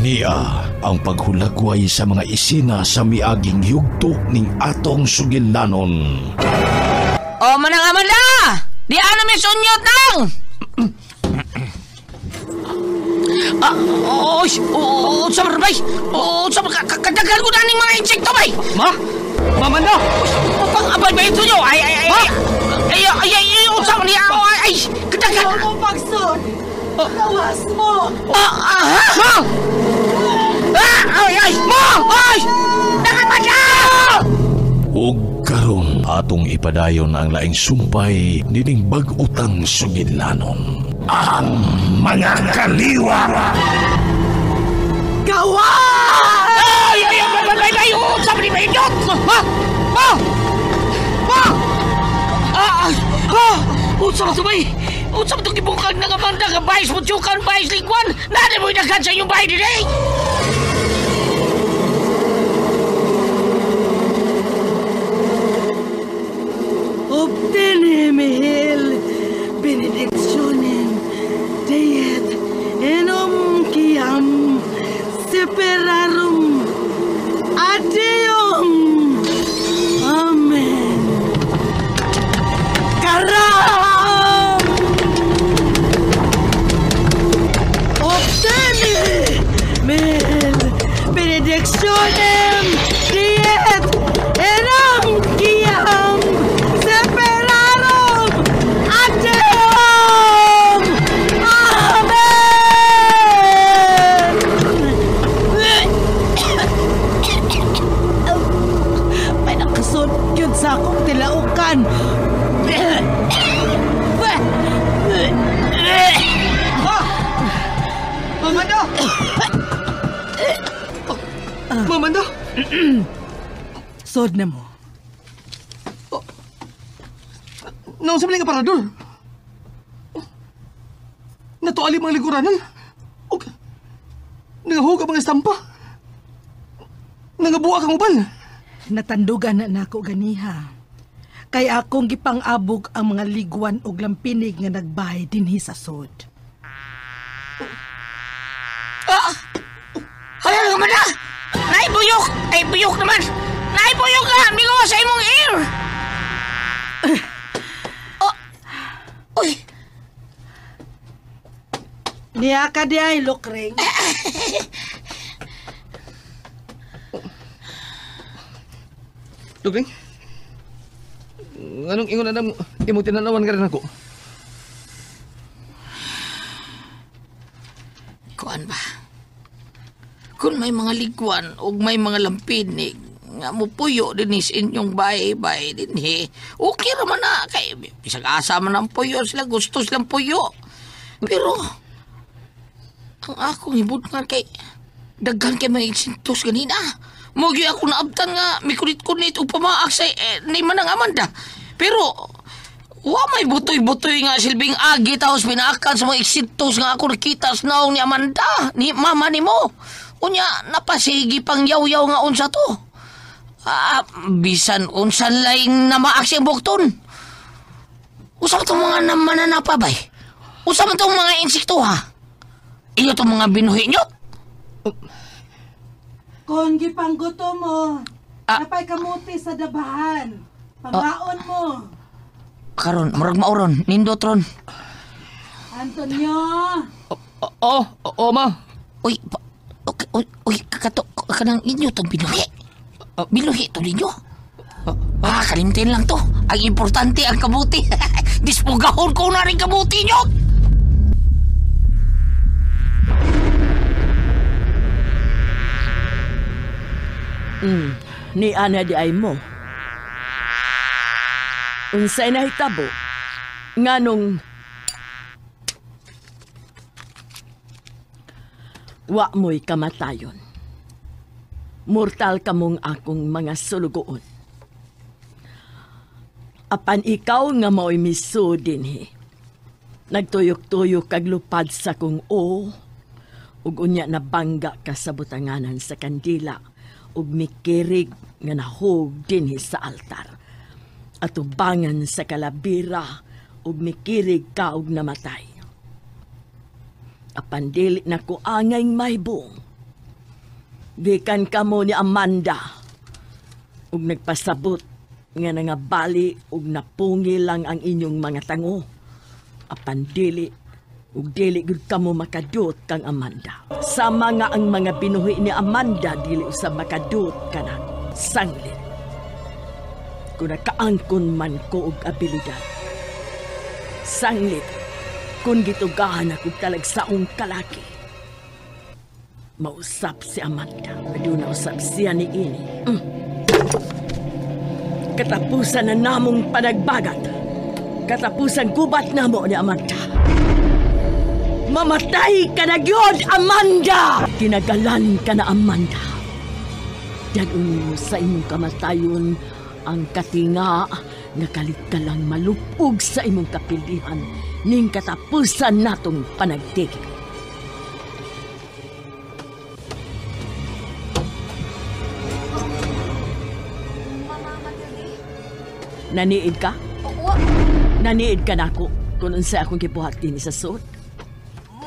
Kania ang paghulagway sa mga isina sa miaging yugto ning atong sugilanon. O, manang Amanda! Di ano may sunyot nang! Oy! Unsa man bay? Unsa man kadagan ko na ning mga insekto bay? Ma! Mamanda! Pang abay ba ito nyo? Ay, ay, ay! Ma! Ay, ay, ay, ay, unsa man niya? Ay, ay, kadagan! Ako pagsod! Lawas mo! Ah, ha? Ma! Ah, ay, ay! Ma! Ay! Nakamanda! Ug karon atong ipadayon ang laing sumpay nining bag-utang sugilanon. Ang mga kaliwa! Gawa! Ay, ay, ay, ay, ay, ay, unsa man ni ba ito? Ma! Ma! Ma! Ah, ah, ah! Unsa man to bay? Unsa man itong gibungkag ng Amanda nga bayis mo tiyukan, bayis lingkwan? Nani mo inaghan sa inyong bahay dinay? Obtene mihil benedictionem Dei enum quiam separarum ad Deum. Amen. Karam! Obtene mihil benedictionem Dei enum quiam separarum ad Deum. Amen. May nakasod yun sa akong tilaukan. Ma! Mamanda! Mamanda! Sod na mo. Naunsa man nga parador? Natuali mga liguranan. Og nangahug ang mga estampa. Nangabuak ang uban. Natandugan na nako ganiha. Kay akong gipang-abog ang mga ligwan og lampinig nga nagbahay dinhi sa sod. Ah! Hala nga man na! Naibuyok! Ay, buyok naman! Naibuyok ka! Migo sa imong ear! Oh. Uy! Niya ka di ay, Lokring. Lugring? Anong ingon na imong tinanawan ka rin ako? Kuan ba? Kung may mga ligwan o may mga lampinig nga mupuyo din sa inyong bahay-bahay din he, okay raman na. Kay, bisag asa man ang puyo sila, gusto silang puyo. Pero, ang akong hibot nga kay, daghan kay mga eksintos ganina. Mugi ako naabtan nga, mikunit-kunit o pamaak sa ni Manang Amanda. Pero, wa may butoy-butoy nga silbing agi tapos pinaakan sa mga eksintos nga ako nakita sa naong ni Amanda, ni mama ni mo. Unya, napasigi pang yaw-yaw nga unsa to. Ah, bisan unsan laing namaak siyang bukton. Usa man tong mga namananapa bay? Usa man tong mga insekto ha? Iyo tong mga binuhi nyo? Kung gipangguto mo, Ah. napay kamuti sa dabahan. Pangaon mo. Karon, murag mauron, nindot ron. Antonio! Oo, oo, ma. Uy, okay, uy, uy, kakato, kanang inyo tong binuhi. Binuhi to ninyo. Ah, kalimtin lang to. Ang importante ang kabuti. Dispugahon ko na rin kabuti nyo. Ni ana di ay mo. Unsay nahitabo? Nganong wa mo'y kamatayon. Mortal kamong akong mga sulugoon. Apan ikaw nga mao'y miso dinhi. Nagtuyok-tuyok kag lupad sa kong o, ug unya nabangga ka sa butanganan sa kandila, ug mikirig nga nahog dinhi sa altar. Atubangan sa kalabira, ug mikirig ka og namatay. Apan dili na ko angay mahibong. Gikan kamo ni Amanda. Ug nagpasabot nga nangabali ug napungi lang ang inyong mga tango. Apan dili ug dili gud kamo makadot kang Amanda. Sama nga ang mga binuhi ni Amanda dili usab makadot kanako. Sanglit. Kung nakaangkon man ko og abilidad. Sanglit kung gitugahan ako talagsaong kalaki. Mausap si Amanda. Aduna usap siya ni ini. Katapusan na namong panagbagat. Katapusan gubat namo ni Amanda. Mamatay ka na gyud, Amanda! Kinagalan ka na, Amanda. Dadun mo sa imong kamatayon ang katinga nga kalit ka lang malupog sa imong kapilihan ning katapusan natong panagtigil. Naniid ka? Oo. Naniid ka nako kung unsa akong gibuhat dinhi sa sud.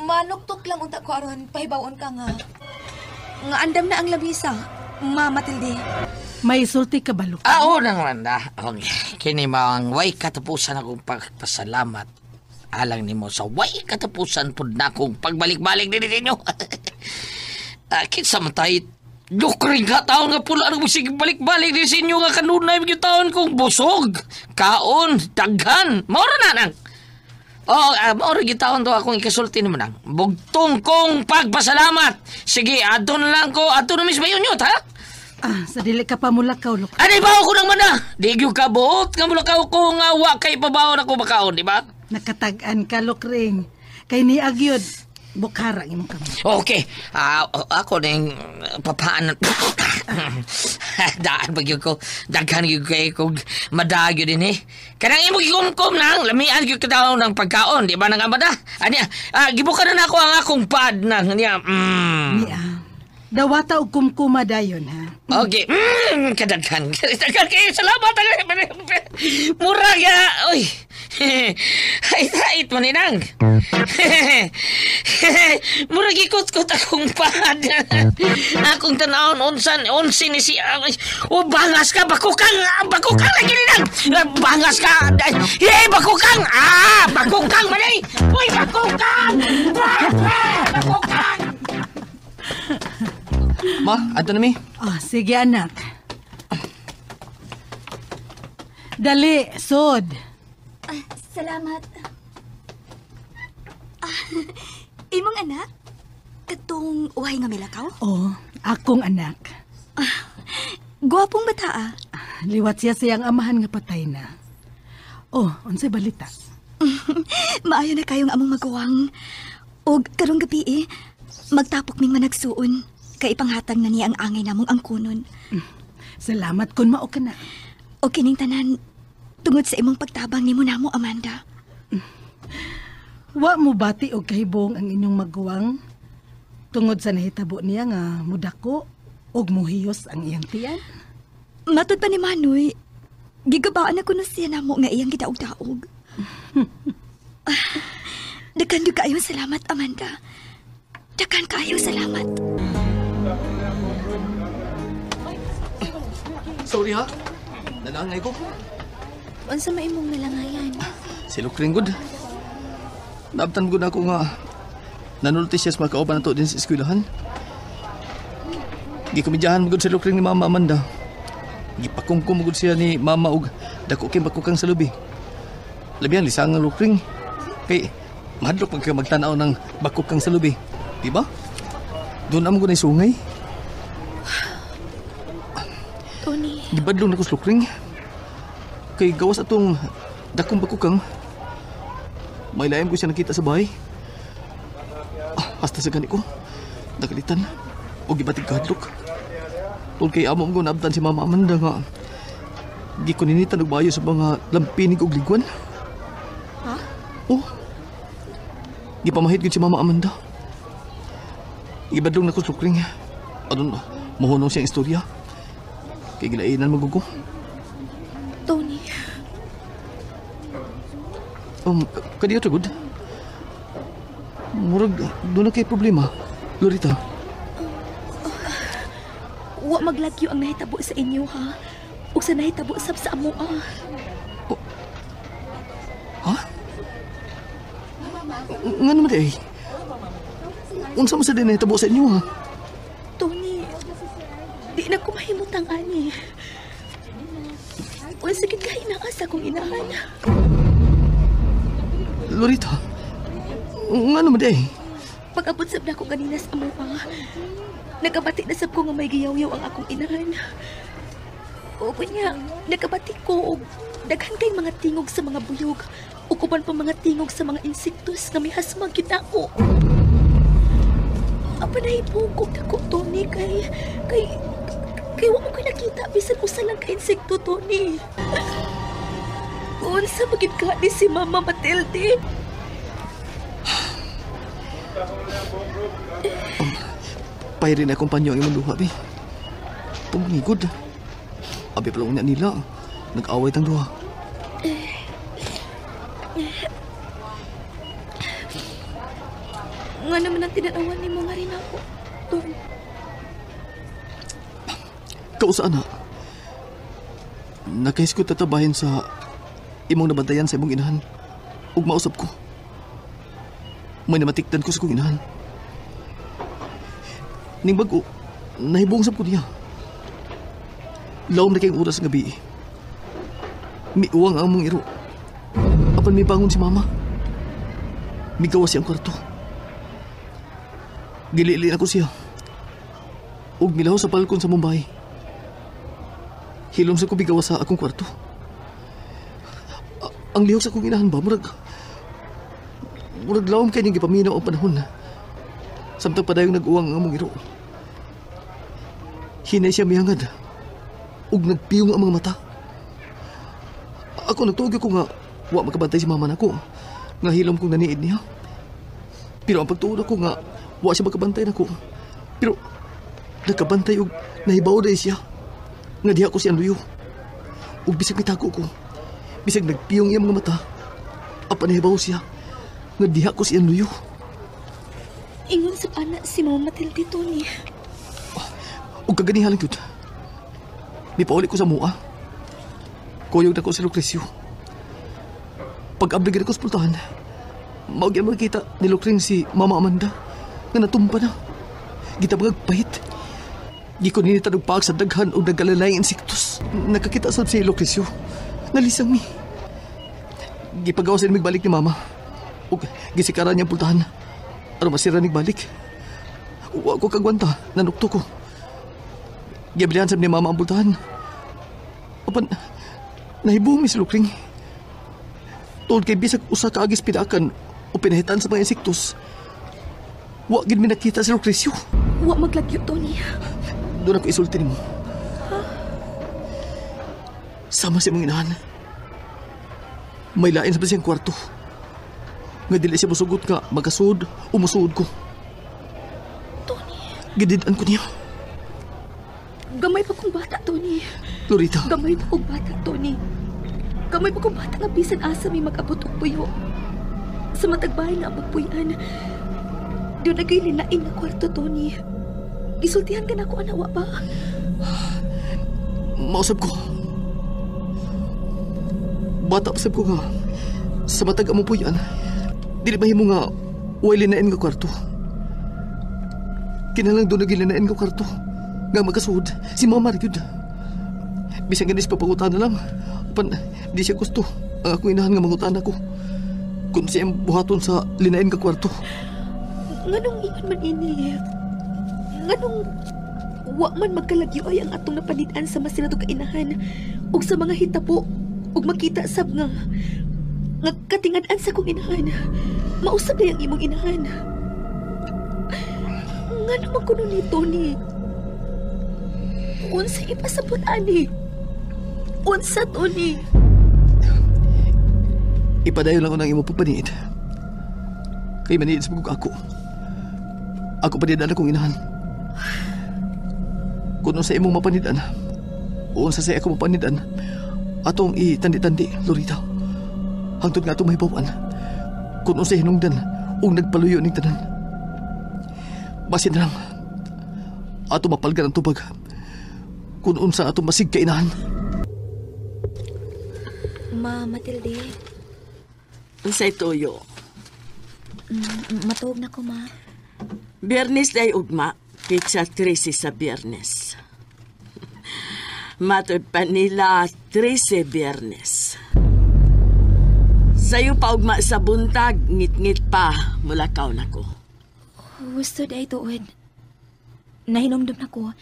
Manuktok lang unta ko aron pahibawon ka nga. Nga andam na ang lamisa, Ma Matilde. May sulti ka ba, Luka? Ah, unang randa. Okay. Kini mao ang way katapusan akong pagpasalamat. Alang nimo sa way katapusan pud nakong pagbalik-balik dinhi ninyo. Kinsa man tayo Lukring ka taon nga pula ang musig balik-balik din sa inyo nga kanunay mga taon kong busog, kaon, daghan. Maura na nang. Oh, maura gyud taon to akong ikasulti nimo nang. Bugtong kong pagpasalamat. Sige, adto na lang ko, adto na mismo yun yun, ha? Ah, sa dili ka pa mulakaw, Luka. Anay ba ako nang mana? Di gyud ka buot nga mulakaw ko nga wa kay pabaon ako makaon, di ba? Nakatag-an ka, Lukring. Kay ni agyod, bukhara ang imong kamot. Okay. Ako ning papaan. Daan ba gyud ko? Daghan gyud kay kog madagyo din eh. Kanang imong gikumkum nang lamian gyud ka ng pagkaon, di ba nang amada? Anya, gibukan na nako ang akong pad nang niya. Niya. Dawata og kumkuma dayon ha. Okay. Kadaghan. Daghan kayo. Salamat. Mura ya. Uy. Ay, tait man inang. Mura gikot-kot akong pad. Akong tanawon unsan unsin ni siya. O bangas ka bakukang. Bakukang lagi ninang. Bangas ka. Hey, bakukang. Ah, bakukang man eh. Uy, bakukang. Bakukang. Ma, adto na mi. Oh, sige anak. Dali, sod. Salamat. Imong anak? Katong uhay nga milakaw? Oh, akong anak. Gwapong bata ah. Liwat siya siyang amahan nga patay na. Oh, unsay balita? Maayo na kayong among maguwang. Og karong gabi eh, magtapok ming managsuon. Kay ipanghatag na niya ang angay namong angkunon. Salamat kun mao ka na. O kining tanan, tungod sa imong pagtabang nimo namo, Amanda. Wa mo bati og kahibong ang inyong maguwang tungod sa nahitabo niya nga mudako og muhiyos ang iyang tiyan? Matod pa ni Manoy, gigabaan na kuno siya namo nga iyang gidaog-daog. Dakan gyud kaayo salamat, Amanda. Dakan kaayo salamat. Sorry ha. Nalangay ko. Unsa may imong nalangayan? Si Lukring gud. Naabtan gud ako nga nanulti siya sa mga kauban nato din sa eskwelahan. Gikomedyahan gud si Lukring ni Mama Amanda. Gipakungkum gud siya ni Mama og dako kay bakukang sa lubi. Labihan lisang ang Lukring. Kay mahadlok man kayo magtan-aw ng bakukang sa lubi. Di ba? Doon amo gud ay sungay. Tony. Gibadlong na ko sa Lukring. Kay gawas atong dakong bakukang. May laim ko siya nakita sa bahay. Hasta sa gani ko. Nakalitan. O gibatig kahadlok. Tol kay amo ko naabtan si Mama Amanda nga gikuninitan og bayo sa mga lampinig og ligwan. Ha? Oh. Gipamahit gud si Mama Amanda. Gibadlong na ko sa Lukring. Aron mohunong siyang istorya. Kay gilainan magugo. Tony. Kadiyo to good. Murag doon na kay problema. Lorita. Wa maglagyo ang nahitabo sa inyo, ha? Ug sa nahitabo sab sa amo, ah. Oh. Ha? Nga naman eh. Unsa man sa din nahitabo sa inyo, ha? Tony, di na ko mahimutang ani. Unsa gid ka inaasa kong inahan? Lorita, nga naman eh. Pag-abot sab nako ganina sa amo, ha? Nagabati na sab ko nga may giyaw-yaw ang akong inahan. O kunya, nagabati ko og daghan kay mga tingog sa mga buyog ug uban pa mga tingog sa mga insektos nga mihasmag gyud ako. Apan nahibugog ako, Tony, kay wa mo ko'y nakita bisan usa lang ka insekto, Tony. Unsa magid ka ni si Mama Matilde? Pahiri na akong panyo ang imong duha, be. Pumangigod. Abi pala unya nila. Nag-away tang duha. Nga naman ang tinanawan ni mo nga rin ako, Ton. Kausa na. Nakahiskot tatabahin sa imong nabantayan sa imong inahan. Ug mausap ko. May namatikdan ko sa kong inahan. Ning bago, nahibong sab ko niya. Lawom na kayong oras ng gabi. Miuwang ang among iro. Apan may bangon si mama. Migawa siyang kwarto. Gililin ako siya. Ug milaw sa balkon sa Mumbai. Hilom sa ko bigawa sa akong kwarto. Ang lihok sa akong inahan ba, murag lawom kay ning gipaminaw ang panahon. Samtang padayong nag-uwang ang among iro. Hinay siya mihangad. Ug nagpiyong ang mga mata. Ako nagtuog ko nga wa makabantay si mama nako. Nga hilom kong naniid niya. Pero ang pagtuod ako nga wa siya makabantay nako. Pero nakabantay og nahibaw dahil siya. Nga diha ko siyang luyo. Ug bisag mitago ko. Bisag nagpiyong iyang mga mata. Apan nahibaw siya. Nga diha ko siyang luyo. Ingon sa anak si Mama Matilde, Tony. Ug kaganihan lang yun. Mipauli ko sa mua. Kuyog na ko si Lucrecio. Pag-ablig na ko sa pultahan, maugyan makikita ni Lucring si Mama Amanda nga natumpa na. Gitabagag pahit. Di ko ninita nagpaag sa daghan o nagkalalayang insektos. Nakakita sa si Lucrecio. Nalisang mi. Gipagawa sila magbalik ni Mama. O gisikaran niyang pultahan. Aron masira nigbalik. Wa ko kagwanta, nanukto ko. Giablihan sab ni Mama ang pultahan. Apan, nahibumi si Lucring. Tuod kay bisag usa ka agis pinakan o pinahitan sa mga insektos. Wa gid mi nakita si Lucrecio. Wa maglagyo, Tony. Doon ako isulti nimo. Sama si mong inahan. May lain sa siyang kwarto. Nga dili siya musugot nga magkasuod o musuod ko. Tony. Gidid-an ko niya. Gamay pa kong bata, Tony. Lorita. Gamay pa kong bata, Tony. Gamay pa kong bata nga bisan asa may mag-abot og puyo. Sa matagbahay nga among puyan. Doon na kayo linain nga kwarto, Tony. Gisultihan ka na ako, anawa ba? Mausap ko. Bata pa sab ko nga. Sa matag among puyan, dili mahimo nga way linain nga kwarto. Kinalang doon nagilinain nga kwarto. Nga magkasuod, si Mama gyud. Bisan ganis papangutan na lang. Apan, di siya gusto. Ang akong inahan nga mangutan ako. Kung siya buhaton sa linain nga kwarto. Nganong ingon man ini? Nganong wa man magkalagyo ay ang atong napanitan sa masinatog kainahan ug sa mga hitabo ug makita sab nga katingad-an sa kong inahan. Mausab na ang imong inahan. Ngano man kuno ni Tony? Unsa ipasabot ani? Unsa, Tony? Ipadayon lang ko ng imong pagpaniid. Kay maniid sa pagkuk ako. Ako panidan akong inahan. Kung sa imong mapanidan, unsa sa ako mapanidan, atong itandi-tandi, Lorita. Hangtod nga atong mahibawan. Kung unsa hinungdan, ug nagpaluyo ning tanan. Basin na lang. Ato mapalgan ang tubag. Kung unsa atong masig kainahan. Ma, Matilde. Unsay tuyo? Matuog na ko, ma. Biyernes day ugma, pizza 13 sa Biyernes. Matod pa nila 13 Biyernes. Sayo pa ugma sa buntag, ngit-ngit pa, mulakaw na ko. Gusto day tuod. Nahinomdom na ko.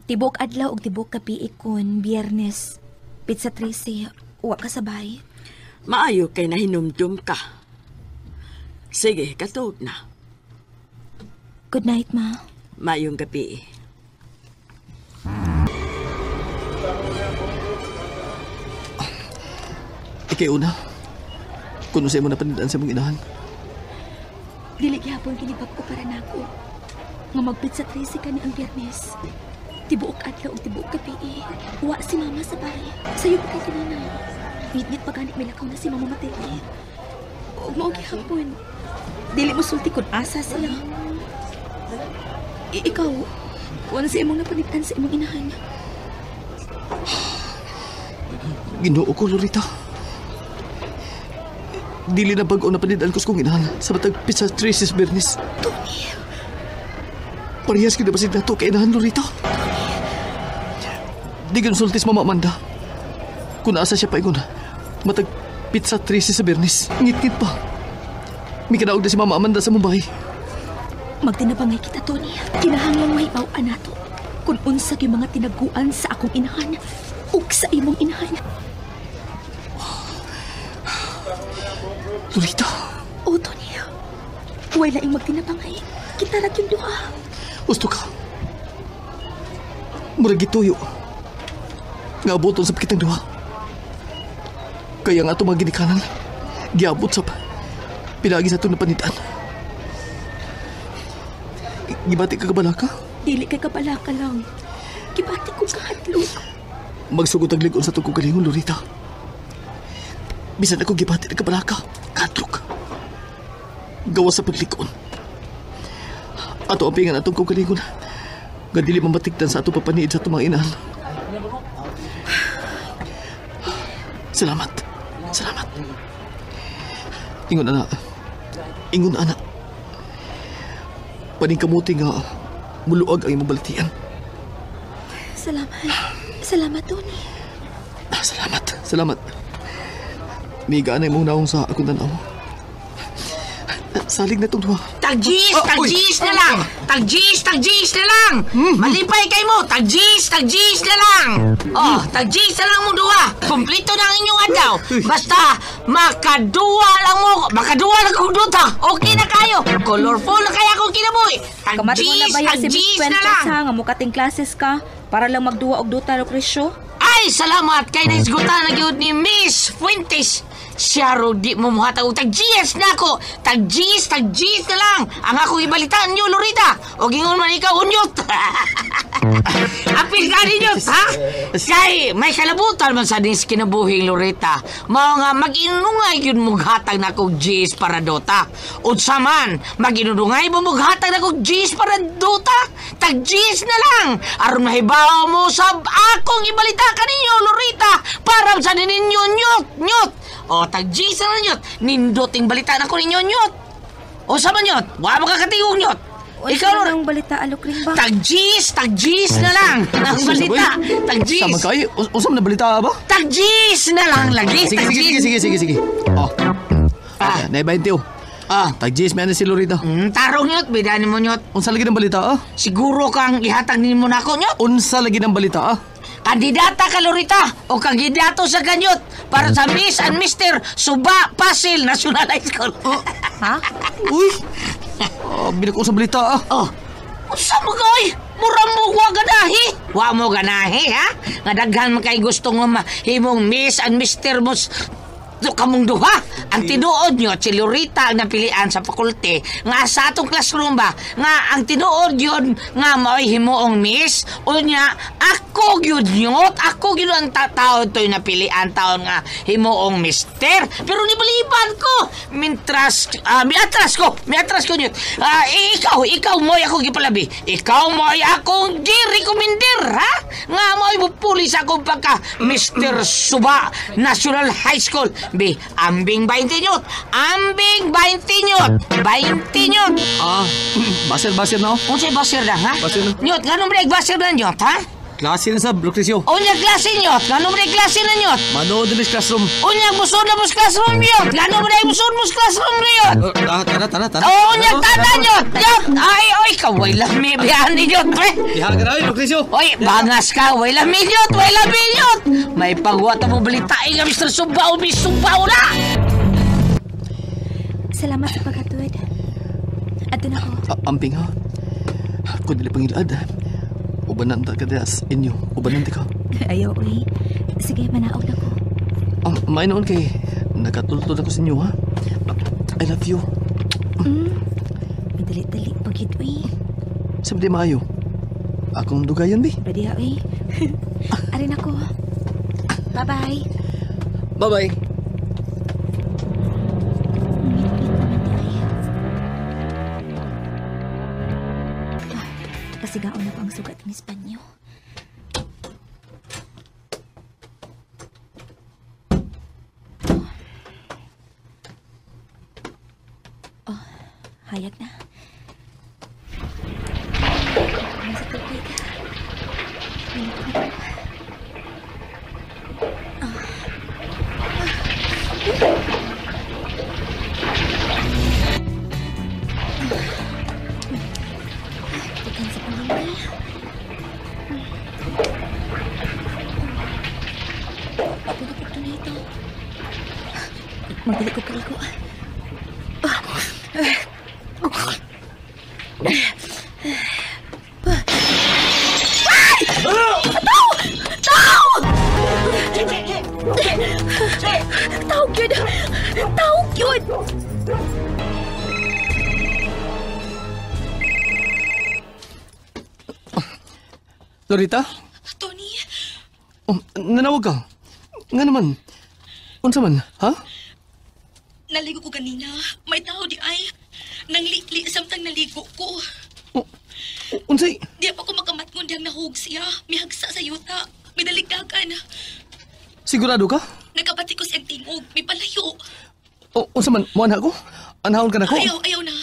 Tibok adlaw og tibok gabi kon Biyernes. Pizza 13, uwa ka sabay. Maayo kay nahinumdum ka. Sige, katuog na. Good night, ma. Maayong gabi. Ikay una, kung unsay mo napanidaan sa mong inahan. Dili gihapon kini bag-o para nako. Nga magpizza 13 kani ang Biyernes. Tibuok adlaw ug tibuok gabi. Wa si mama sa bahay. Sayo pa kay kanina. Ngit-ngit pa gani milakaw na si Mama Matilde. Ug mao gihapon. Dili mo sulti kun asa sila. Ikaw, unsa imong napanitan sa imong inahan? Ginoo ko, Lorita. Dili na bag-o napanitan ko sa kong inahan sa matag pizza 13 Biyernes. Tony! Parehas ko na ba sila to kay inahan, Lorita? Di ganun sultis, Mama Amanda. Kung asa siya paingon, matag pizza 13 sa Biyernes. Ngit-ngit pa. May kanaog na si Mama Amanda sa Mumbai. Magtinabangay kita, Tony. Kinahanglang mahibaw-an nato kung unsa gyud mga tinaguan sa akong inahan ug sa imong inahan. Lorita. O, Tony. Way laing magtinabangay. Kita ra gyud duha. Gusto ka. Murag gituyo. Nga abuton sa kitang duha. Kaya nga itong mga ginikanan, giabot sa pinagi sa itong napanitan. Gibati ka kabalaka? Dili kay kabalaka lang. Gibati ko kahadlok. Magsugod ang ligon sa itong kagalingon, Lorita. Bisan ako gibati na kabalaka, kahadlok. Gawa sa paglikon. Ato ang pingan atong kagalingon. Nga dili mamatigtan sa atong papaniid sa atong mga inahan. Salamat. Salamat. Ingon ana. Ingon ana. Paningkamuti nga muluag ang imong balatian. Salamat. Salamat, Tony. Salamat. Salamat. Migaan na imong naong sa akong tanaw. Salig na itong duha. Tag-G's, tag-G's na lang. Tag-G's, tag-G's na lang. Malipay kay mo. Tag-G's, tag-G's na lang. Oh, tag-G's na lang mo duha. Kumplito na ang inyong adlaw. Basta makaduwa lang mo. Makaduwa lang kong duta. Okay na kayo. Colorful na kaya akong kinabuhi. Tag-G's, tag-G's na lang. Nga mukating classes ka para lang magduwa og duta Lucrecio. Ay, salamat kay naisgutan na gyud ni Miss Fuentes. Siya ro di mo muhatag og tag-GS na ako. Tag-GS, tag-GS na lang. Ang akong ibalitaan niyo, Lorita. O gingon man ikaw, unyot. Apil ka ninyo, ha? Kay may kalabutan man sa nis kinabuhing, Lorita. Mao nga mag-inungay yun mughatag na kog GS para dota. Unsa man, mag-inungay mo mughatag na kog GS para dota. Tag-GS na lang. Aron mahibaw mo sa akong ibalita kaninyo, Lorita. Para sa ninyo, nyot, nyot. O, tag-G's na lang, nyot. Nindoting balita na ko ninyo, nyot. O, sama, nyot. Wa mo kakatingog, nyot. Ikaw, Unsa nang balita, Alukring ba? Tag-G's, tag-G's na lang. Ang balita, tag-G's. Sama kayo? Unsa man na balita ba? Tag-G's na lang lagi. Sige, sige, sige, sige, sige. Oh. Ah. Naibahinte, oh. Ah. Tag-G's, may ano si Lorita. Tarong, nyot. Bidaan mo, nyot. Unsa lagi ng balita, ah? Siguro kang ihatag nimo na ako, nyot. Unsa lagi ng balita, ah? Kandidata ka, Lorita, o kandidato sa ganyot para sa Miss and Mr. Suba Pasil National High School. Oh. Ha? Uy! Binako sa balita, ah. Oh. Unsa mo ka, oy? Mura mo wa ganahi. Wa mo ganahi, ha? Nga daghan man kay gusto nga mahimong Miss and Mr. Mos Tatlo kamong duha. Ang tinuod nyo, si Lorita ang napilian sa faculty nga sa atong classroom ba, nga ang tinuod yun nga mao'y himuong miss, unya, ako yun nyot, ako yun ang tao to'y napilian taon nga himuong mister. Pero nibaliban ko, mintras, miatras ko nyot. Ikaw mo'y ako gipalabi. Ikaw mo'y akong gi-recommender, ha? Nga mo'y mupuli sa akong pagka Mr. Suba National High School. Bi, ambing 20 nyot. Ambing 20 nyot. 20 nyot. Ah, baser na oh. Unsay baser na, ha? Baser na. Nyot, ganun ba baser na nyot, ha? Klase na sa Lucrecio. Unya klase nyot, ganun ba klase na nyot? Manood na mis classroom. Unya busod na bus classroom nyot. Ganun ba busod mus classroom nyot? Tana. Oh, unya tana nyot. Nyot. Ay, oy, kaway lami biyan ni nyot, pre. Diha ka na, Lucrecio. Oy, bangas ka, way lami nyot, way lami nyot. May pagwata mo balitain nga Mr. Subaw, Miss Subaw na. Salamat sa paghatod. Ato na ko. Amping ha. Kung dili pangilad. Ubanan ta ka dias inyo. Ubanan ta ka. Ayaw, uy. Sige, manaog na ko. May noon kay nakatultol ako sa inyo, ha? I love you. Madali-dali pagid, uy. Sabi di maayo. Akong dugayan, di. Pwede ha, uy. Arin ako. Bye-bye. Bye-bye. Ngit-ngit naman di ay. Kasigaon na ko ang sugat ng Espanyo. Oh, hayag na. Nasa tubig. Tukan sa pangambay. Pinapugto na ito. Magdali ko kaligo. Ay! Tao! Tao! Tao gyud! Tao gyud! Lorita? Tony? Oh, nanawag ka. Nga naman. Unsa man, ha? Naligo ko ganina. May tao di ay. Nanglikli samtang naligo ko. Oh, unsay? Di pa ko makamatngon diyang nahug siya. Mihagsa sa yuta. May daligdagan. Sigurado ka? Nagkabati ko siyang tingog. May palayo. Oh, unsa man? Muanha ko? Anhaon ka na ko? Ayaw, ayaw na.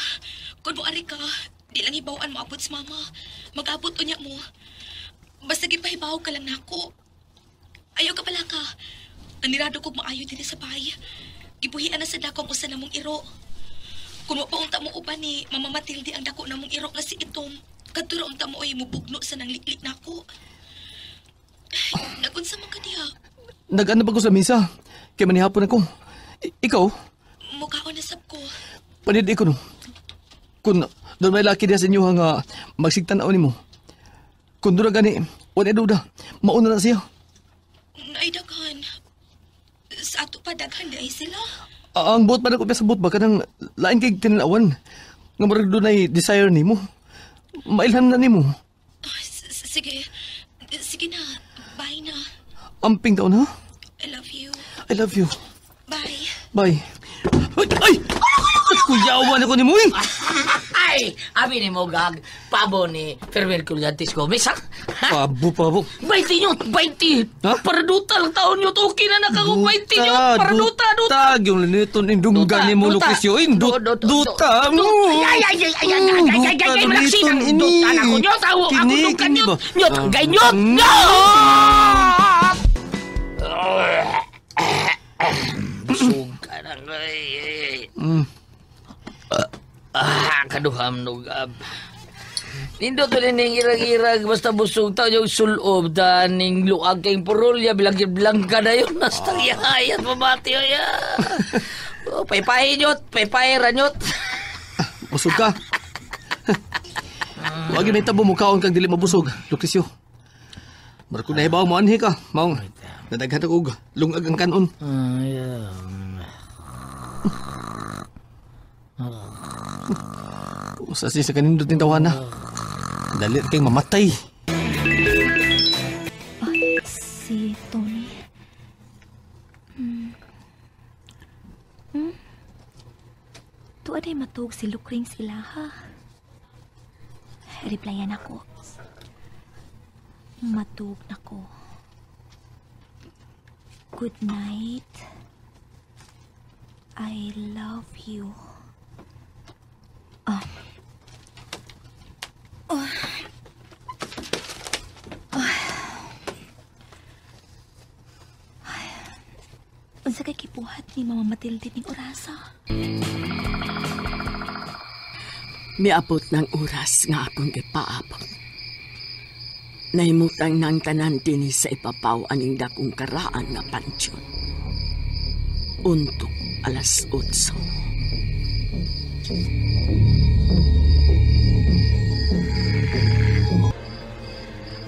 Kung mo-ari ka, di lang hibawaan mo abot sa mama. Mag-abot unya mo. Basta gipahibaw ka lang nako. Ayaw ka pala ka. Anirado kog maayo dinhi sa bahay. Gibuhian na sa dako ang usa namong iro. Kung wa pa unta mo uban ni Mama Matilde ang dako namong iro nga si Itom. Kadto ra unta mo ay mubugno sa nang liklik nako. Nagunsa man ka diha? Nag-ano pa ko sa misa. Kay manihapon ako. Ikaw? Mukaon na sab ko. Panid ko no. Kung doon may laki diha sa inyo nga magsigtan-aw nimo. Kung doon na gani, wala duda. Mauna na siya. Ay, daghan. Sa ato pa, daghan di ay sila. Ang buot pa na ko sa buot ba? Kanang lain kay tinalawan. Nga marag doon ay desire nimo. Mailhan na nimo. Sige. Sige na. Bye na. Amping taon ha? I love you. I love you. Bye. Bye. Ay! Ay! Kuyawan ako ni mo eh! Ay! Abi ni mo gag, pabo ni Fermel Collantes Gomez, ha? Pabo, pabo. 20 nyot, 20! Ha? Paraduta lang taon nyot, okay na nakako 20 nyot! Paraduta, duta! Yung liniton, indunggan ni mo, Lucrecio. Duta! Ay, ay, ay, ay, ay, ay, ay, ay, ay, ay, malaksin! Duta na ko nyot! Ako, dunggan nyot! Nyot, gay nyot! Nyot! Busog ka na, ay. Kaduham nugab. Nindot ulit ning irag-irag basta busog ta yung sulob ta ning luag kayong purulya bilang-bilang ka na yun. Nasta yayat mabati o ya. Paypay nyot, paypay ranyot. Busog ka. Wag may tabo mukaon kang dili mabusog, Lucrecio. Marko na hibaw mo anhi ka, maong nadaghan og lungag ang kanon. Ay, Usa siya sa kanindot ng tawana. Dali kayong mamatay. Ay, si Tony. Tuwa day matug si Lukring sila, ha? Replyan ako. Matug na ko. Good night. I love you. Unsa kay kipuhat ni Mama Matilde ning orasa? Miabot ng oras nga akong ipaabot. Nahimutang nang tanan dinhi sa ipapaw aning dakong karaan nga pansyon. Untuk 8:00.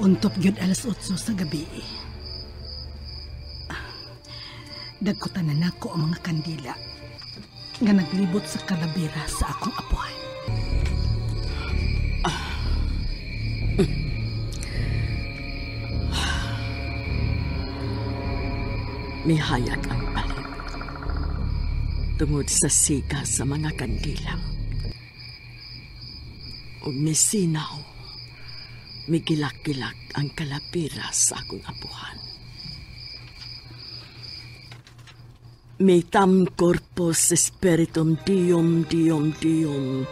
Untop gyud 8:00 sa gabi. Dagkutan na nako ang mga kandila nga naglibot sa kalabira sa akong apuhan. Mihayag ang palibot tungod sa siga sa mga kandila. Ug misinaw, migilak-gilak ang kalabira sa akong apuhan. Mitam corpus spiritum Deum Deum Deum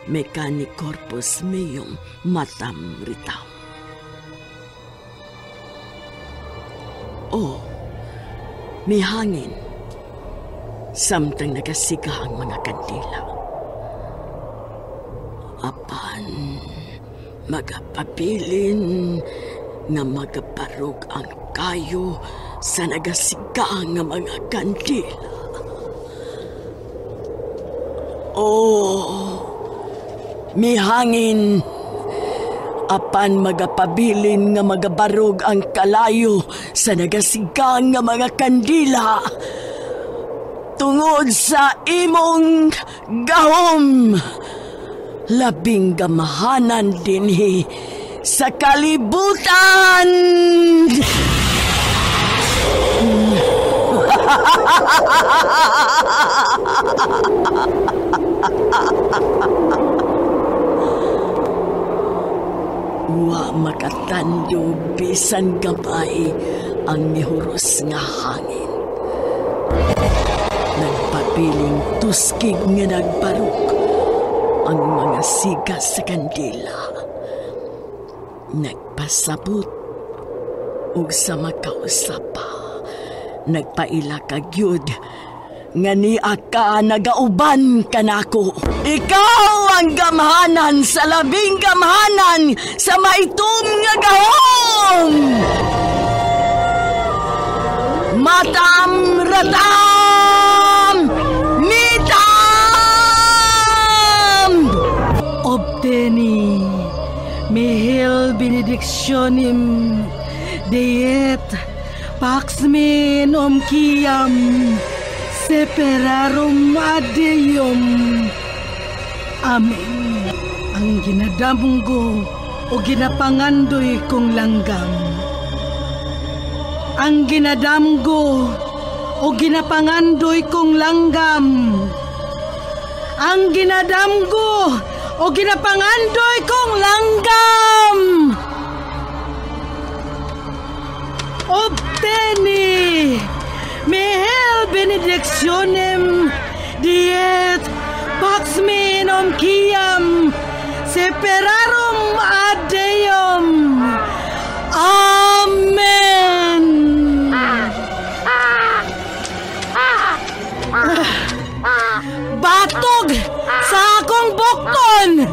mecani corpus meum matam ritam. Oh, mihangin samtang nagasiga ang mga kandila. Apan magapabilin nga magabarog ang kayo sa nagasiga nga mga kandila. Oh, mihangin apan magapabilin nga magabarog ang kalayo sa nagasiga nga mga kandila tungod sa imong gahom. Labing gamahanan dinhi sa kalibutan. Wa makatando bisan gamay ang mihuros nga hangin. Nagpabiling tuskig nga nagbarok ang mga siga sa kandila. Nagpasabot ug sa makausapa. Nagpaila ka gyud nga niya ka nagauban kanako. Ikaw ang gamhanan sa labing gamhanan sa maitom nga gahom. Matam ratam mitam. Obteni mihil benedictionem diet pax min omkiam separarum adeum. Amen. Ang ginadamgo o ginapangandoy kong langgam. Ang ginadamgo o ginapangandoy kong langgam. Ang ginadamgo o ginapangandoy kong langgam. Obteni mihil benedictionem diet pax minum ciam separarum ad Deum. Amen. Batog sa akong bukton.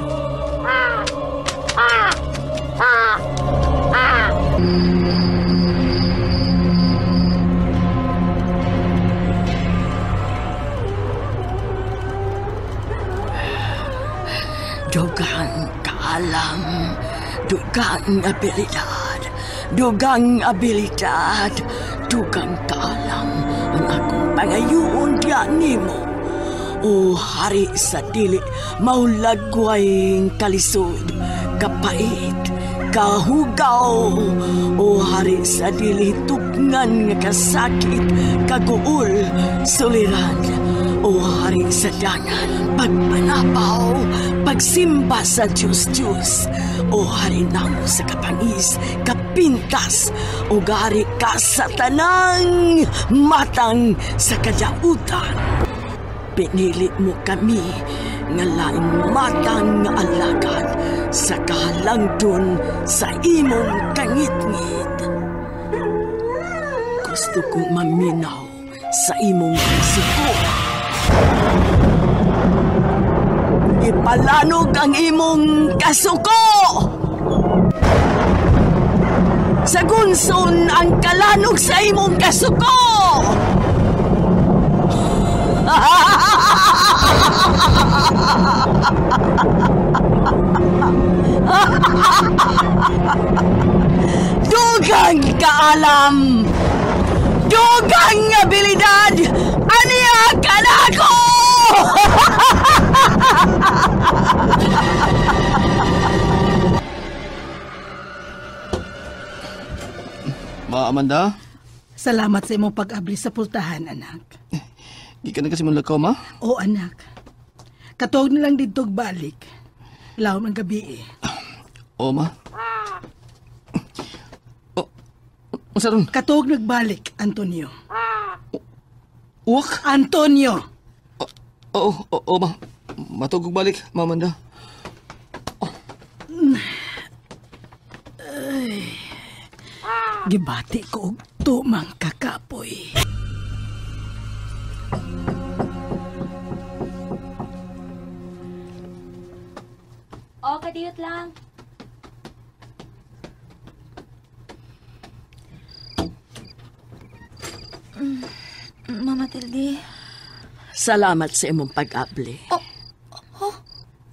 Dugang kaalam, dugang abilidad, dugang abilidad, dugang kaalam ang akong pangayuon diya nimo. O hari sa dili, maulagway kalisod, kapait, kahugaw. O hari sa dili, tupngan nga kasakit, kaguol, suliran. O hari sa dangan, pagpanapaw, pagsimba sa Diyos-Diyos. O hari namo sa kapangis, kapintas, o gari ka sa tanang matang sa kadautan. Pinili mo kami nga laing matang nga alagad sa kahalangdon sa imong kangitngit. Gusto kong maminaw sa imong kasuko. Ipalanog ang imong kasuko! Sa gunson ang kalanog sa imong kasuko! Dugang kaalam! Dugang abilidad! Aniya ka na ako! Ma Amanda? Salamat sa imong pag-abli sa pultahan, anak. Di ka na kasi manlakaw, ma? Oo, anak. Katog na lang dito balik. Lawom ang gabi eh. Oo, ma. Oh, unsa ron? Katog nagbalik, Antonio. Uwak? Antonio! Oo, oo, ma. Matugog balik, Ma Amanda. Oh. Ay, gibati ko og tumang kakapoy. O, kadiyot lang. Mama Tilde. Salamat sa imong pag-abli. Oh, oh.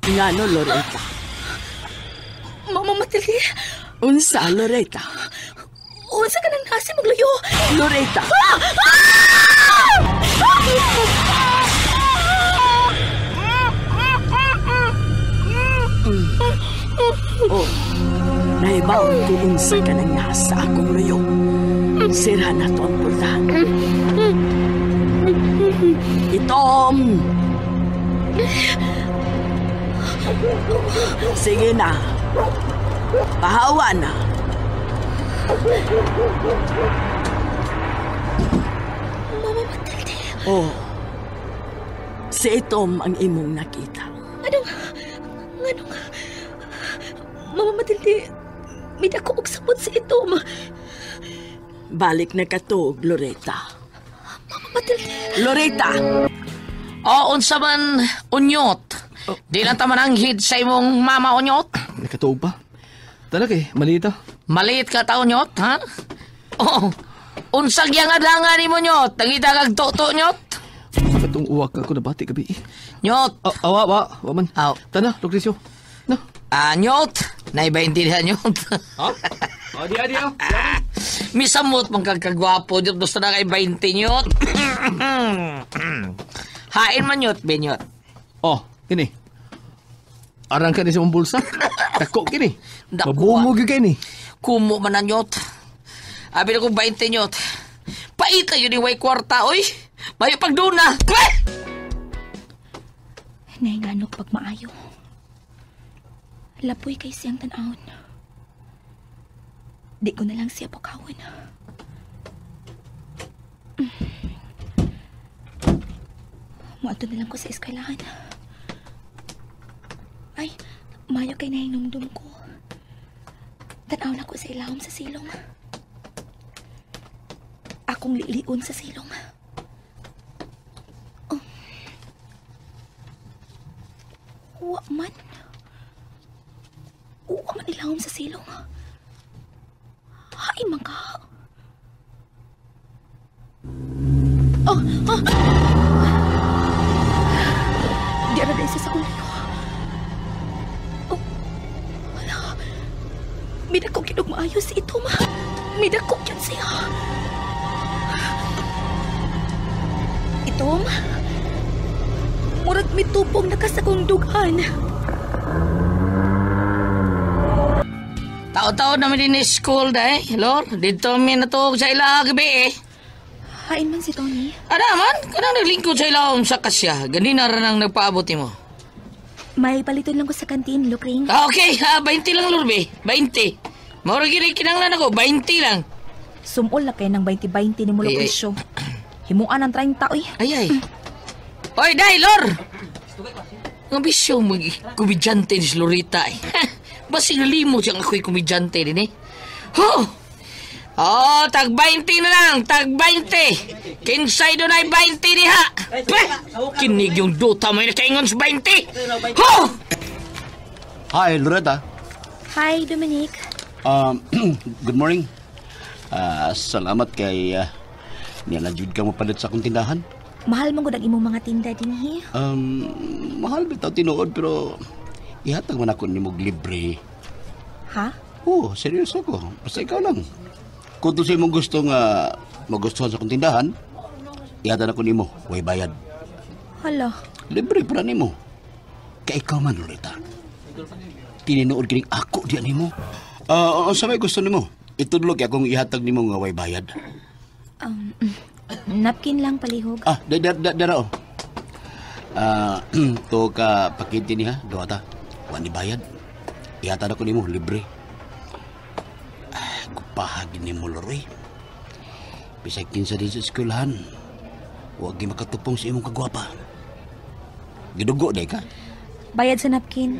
Ngano, Loretta? Mama Matilde. Unsa, Loretta? Unsa ka nang nasi maglayo? Loretta! Ah! Ah! Oh, naibaw ko unsa ka nang nasa akong luyo. Sira na to ang pultahan. Itom! Sige na. Pahawa na. Mama Matilde. Oh. Si Itom ang imong nakita. Anong? Mama Matilde, may dako og sabot si Itom. Balik na katog, Loretta. Mama Matilde. Loretta! O, unsa man, unyot. Oh. Di lang ta mananghid sa imong mama, unyot. Nakatuog pa. Tala kay, maliit ah. Maliit ka ta, unyot, ha? Oo. Unsag yang adlangan ni mo, nyot. Nangita kag toto, nyot. Katong uwak ako nabati gabi. Nyot. Oh, awa, awa. Wa man. Aw. Tana, Lucrecio. No. Ah, nyot. Naibaintindihan, nyot. Ha? Oh, di, di, oh. Misamot mong kagkagwapo, nyot. Gusto na kay 20, nyot. Hain man, nyot, benyot. Oh, kini. Arang ka ni sa mong bulsa. Dako kini. Dako. Mabungog yun kini. Kumo man na, nyot. Abi na kong 20, nyot. Paita yun yung way kwarta, oy. Mayo pagduna. Nahinganok pag maayo. Lapoy kay siyang tan-awon. Di ko na lang siya pukawon. Muadto na lang ko sa eskwelahan. Ay, mayo kay nahinumdum ko. Tan-aw na ko sa ilawom sa silong. Akong liliun sa silong. Oh. Wa man. Wa man ilawom sa silong. Hain man ka. Oh, oh. Di ara dahil sa kulay ko. Oh, wala. Midakog yun og maayos ito, ma. Midakog yun siya. Itom? Murag mitupong na ka sa kong dughan. Tao-tao naman din school dahi, Lor. Dito mi natuog sa ila gabi eh. Hain man si Tony. Ada man, kanang naglingkod sa ilawom sa kasya. Ganina ra nang nagpaabot nimo. May paliton lang ko sa kantin, Lukring. Ah, okay, 20 lang, Lor, be. 20. Maura gini kinanglan ako, 20 lang. Sumol na kayo ng 20-20 ni mo, Lucrecio. Himuan ang 30, oy. Ay, ay. Oy, day, Lor! Ang bisyo mag-komedyante ni si Lorita, eh. Basig nalimot siyang ako'y komedyante din, eh. Ho! Oh, tag 20 na lang, tag 20. Kinsay doon ay 20 diha. Peh! Kinig yung duta mo yung nakaingon sa 20. Ho! Hi, Loretta. Hi, Dominic. Good morning. Salamat kay niya ka mapalit sa akong tindahan. Mahal mo gud ang imong mga tinda dinhi. Mahal bitaw tinuod pero ihatag man ako nimo libre. Ha? Oo, seryoso ko. Basta ikaw lang. Kung sa imong gusto nga magustuhan sa akong tindahan, ihatag ako nimo, way bayad. Hala. Libre para nimo. Kay ikaw man, Loretta. Tininood kining ako diyan nimo. Unsa may gusto nimo? Itudlog akong ihatag nimo nga way bayad. Napkin lang palihog. Ah, dara oh. To ka pakiti niya, duha ta. Wa ni bayad. Ihatag ako nimo libre. Gupahag nimo Loroy. Bisag kinsa din sa eskwelahan. Wa gi makatupong sa imong kagwapa. Gidugo day ka. Bayad sa napkin.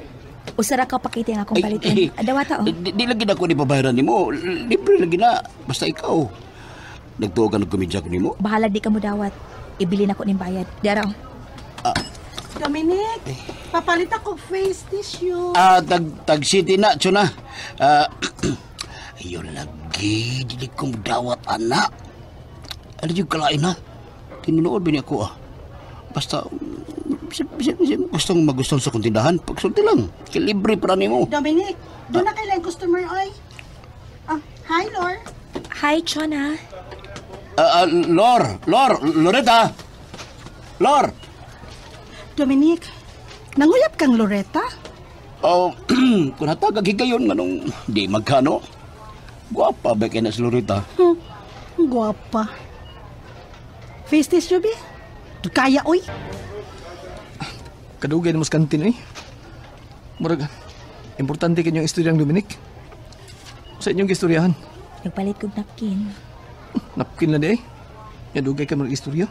Usara ka pakiti ang akong paliton. Adawa ta oh. Di lagi na ako ni babayaran nimo. Libre lagi na. Basta ikaw. Nagtuo ka nagkomedya ko nimo. Bahala di ka mo dawat. Ibilin ako ning bayad. Dara oh. Dominic, papalit ako face tissue. Tag city na, chuna. Ayun lagi, dili ko dawat anak. Ano yung kalain na? Tinunood ba niya ako ah? Basta, gustong magustuhan sa kong tindahan, pagsulti lang. Kilibre para nimo. Dominic, doon na kailan customer, oy. Hi, Lor. Hi, Chona. Lor, Loretta. Lor. Dominic, nanguyap kang Loretta? Oh, kung hatag higayon nganong di magkano. Guwapa ba kay na si Loretta? Guwapa. Face tissue, bi? Kaya, oy. Kadugay na mo sa kantin, eh. Murag, importante kanyang istoryang Dominic. Sa inyong istoryahan. Nagpalit kog napkin. Napkin na di, eh. Yadugay ka mag-istorya.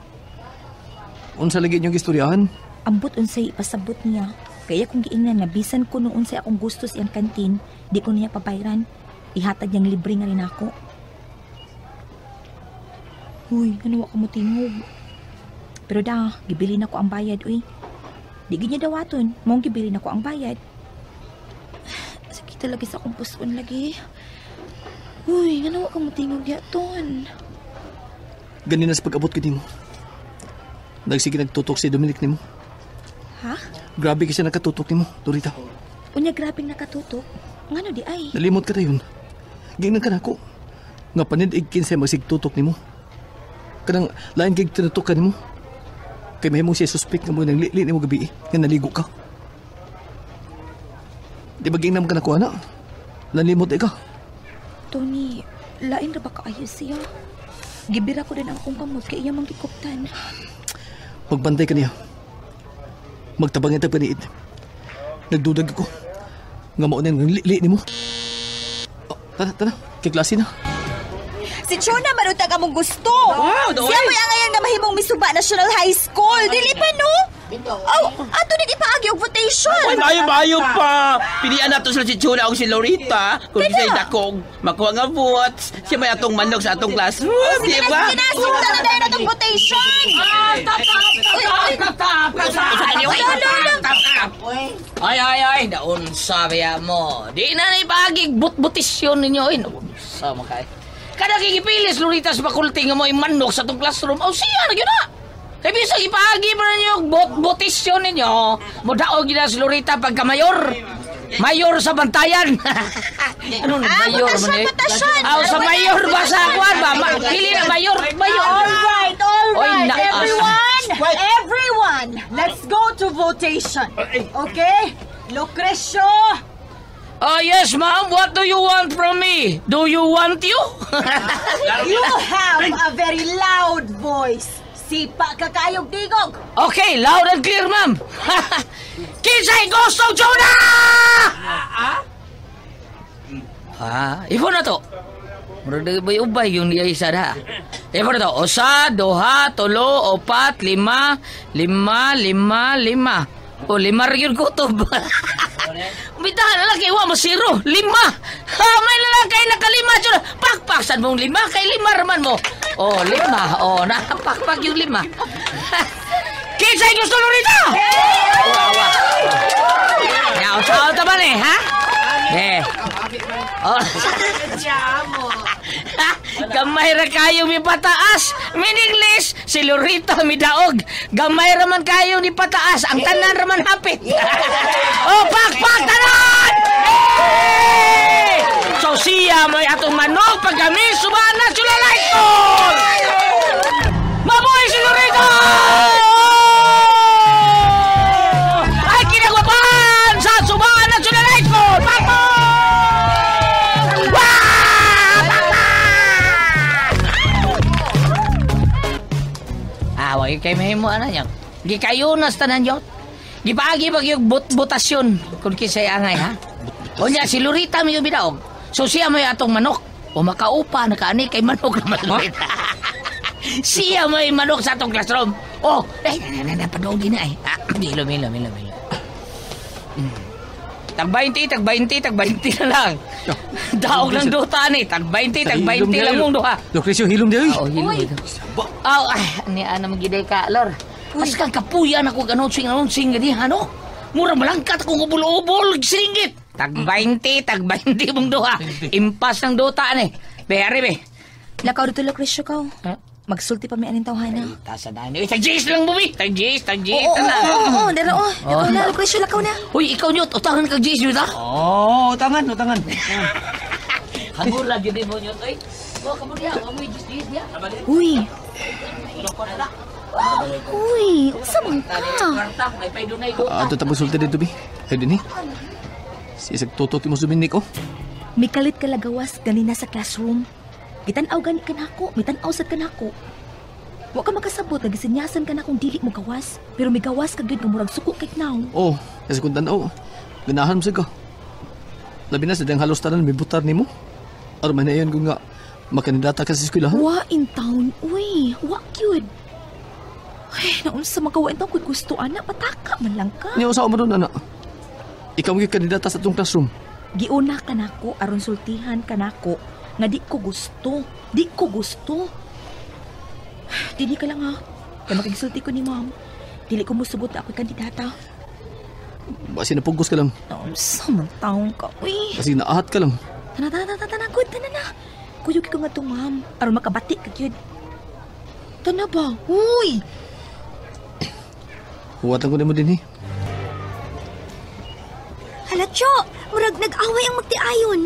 Unsa lagi inyong istoryahan? Ambot unsay ipasabot niya. Kaya kung giingnan na bisan ko noon sa akong gusto sa iyang kantin, di ko niya pabayran. Ihatag niyang libre nga rin ako. Uy, ano ako mo tingog? Pero da, gibili na ko ang bayad, uy. Di gid niya dawaton, mong gibili na ko ang bayad. Sakit lagi sa akong puson lagi. Uy, ano ka mo tingog yaton? Ganin na sa pag-abot ko nimo. Nagsige nagtutok si Dominic nimo. Ha? Grabe kasi nakatutok nimo, Lorita. Unya grabing nakatutok. Ngano di ay? Nalimot ka na yun. Gingnan ka na ako. Nga panid-ig kinsay magsigtutok nimo. Kanang lain kay tinutok ka nimo. Kay mahimong siya suspect nga mo nang li-li nimo gabi nga naligo ka. Di ba gingnam ka na ko, ana? Nalimot ka. Tony, lain ra ba kaayo siya? Gibira ko din ang akong kamot kay iya mang gikuptan. Magbantay ka niya. Magtabang ita paniid. Nagdudag ako. Nga mao nang li-li nimo. Oh, tara, tara. Kay klase na. Si Chona marutag among gusto. Wow, siya mo'y angayan nga mahimong Misuba National High School. Dili pa no? Oh, ato ni ipaagi og votation. Ay, maayo-maayo pa. Pilian nato sila si Chona o si Lorita. Kung siya'y dakong makuha nga votes. Siya may atong manok sa atong classroom, di ba? Sige na, sundan na dahil atong votation. Ay, ay, ay, naunsa biya mo. Di na na ipaagi but-butisyon ninyo. Ay, naunsa mo kay. Kada kikipilis, Lorita, sa faculty nga mo manok sa itong classroom. Oh, siya, na yun na. Kaya bisag ipaagi pa ninyo, but-butisyon ninyo. Mudaog na si Lorita pagkamayor. Mayor sa bantayan. Ano na mayor man eh? Aw sa mayor ba sa kuan ba? Dili na mayor, mayor. All right, everyone. Everyone, let's go to votation. Okay? Lucrecio. Oh, yes, ma'am. What do you want from me? Do you want you? You have a very loud voice. Sipa ka kayog digog. Okay, loud and clear, ma'am. Kinsay gusto Jonah! Ah, ipo na to. Murag ubay yung niya isa na. Ipo na to. Usa, duha, tulo, opat, lima, lima, lima, lima. O, lima rin yung kutob. Umitahan na lang kayo, wa masiro. Lima. Ha, may lalaki nakalima. Pakpak, saan mong lima? Kay lima raman mo. O, lima. O, napakpak yung lima. Kinsay gusto Lorita? Awa. Ya, usaw ta man eh, ha? Eh. Oh. Gamay ra kayo mi pataas. Meaningless, si Lorita midaog. Gamay ra man kayo ni pataas. Ang tanan ra man hapit. Oh, pakpak tanan! Hey! So siya may atong manok pag kami subana sila like ko. Mabuhay si Lorita! Ay kinagwapan sa subana sila like ko. Pakpak! Away kay mahimo ana niya. Gikayo na sa tanan yun. Gipaagi pag yung butasyon kung kisay angay ha. O niya si Lorita may bidaog. So siya may atong manok. O makaupa nakaani kay manok naman Lorita. Siya may manok sa atong classroom. Oh, ay na padong din ay. Ah, milo. Tag 20, tag 20, tag 20 na lang. Daog lang duta ni, tag 20, tag 20 lang mong duha. Lucrecio, hilom diay. Oh, hilom. Aw, ay, ni ana magiday ka, Lor. As kang kapuyan ako announcing gani ano? Mura malangkat akong ubol-ubol, singgit. Tag 20, tag 20 mong duha. Impas ng duta ni. Be, ari be. Lakaw dito Lucrecio ka. Magsulti pa mi aning tawhana. Tasa na ni. Tag Jis lang bumi. Tag Jis. Oo, dara oh. Lakaw na Lucrecio, lakaw na. Uy, ikaw nyot, utangan kag Jis nyot ha. Oo, utangan. Hangula gyud mo nyot oy. Wa ka mo diha, wa mo Jis diha. Uy. Uy, unsa man ka? Ato ta magsulti dito bi. Ay dinhi. Si isag tutok mo suminik oh. Mikalit ka lagawas ganina sa classroom. Gitan-aw gani ka nako, mitan-aw sad ka nako. Wa ka makasabot nga gisinyasan ka na kung dili mo gawas, pero migawas ka gyud nga murag suko kay now. Oh, kasi kung tan-aw, ganahan mo sad ka. Labi na sa diyang halos tanan mibutar nimo. Aron man ayon kung nga makandidata ka sa eskwelahan. Wa in town, uy, wa gyud. Ay, naunsa magawa in town kung gusto ana, pataka man lang ka. Niya usaw mo ron ana. Ikaw gyud kandidata sa atong classroom. Giuna ka nako aron sultihan ka nako. Nga di ko gusto. Di ko gusto. Dili ka lang ha. Kaya makigsulti ko ni ma'am. Dili ko musugot na ako'y kandidata. Basi napugos ka lang. Sa man taong ka. Uy. Basi naahat ka lang. Tana, tana, tana, tana. Good, tana na. Kuyog ko nga to, ma'am. Aron makabati ka yun. Tana ba? Uy! Huwatan ko na mo din eh. Hala, Cho! Murag nag-away ang magtiayon.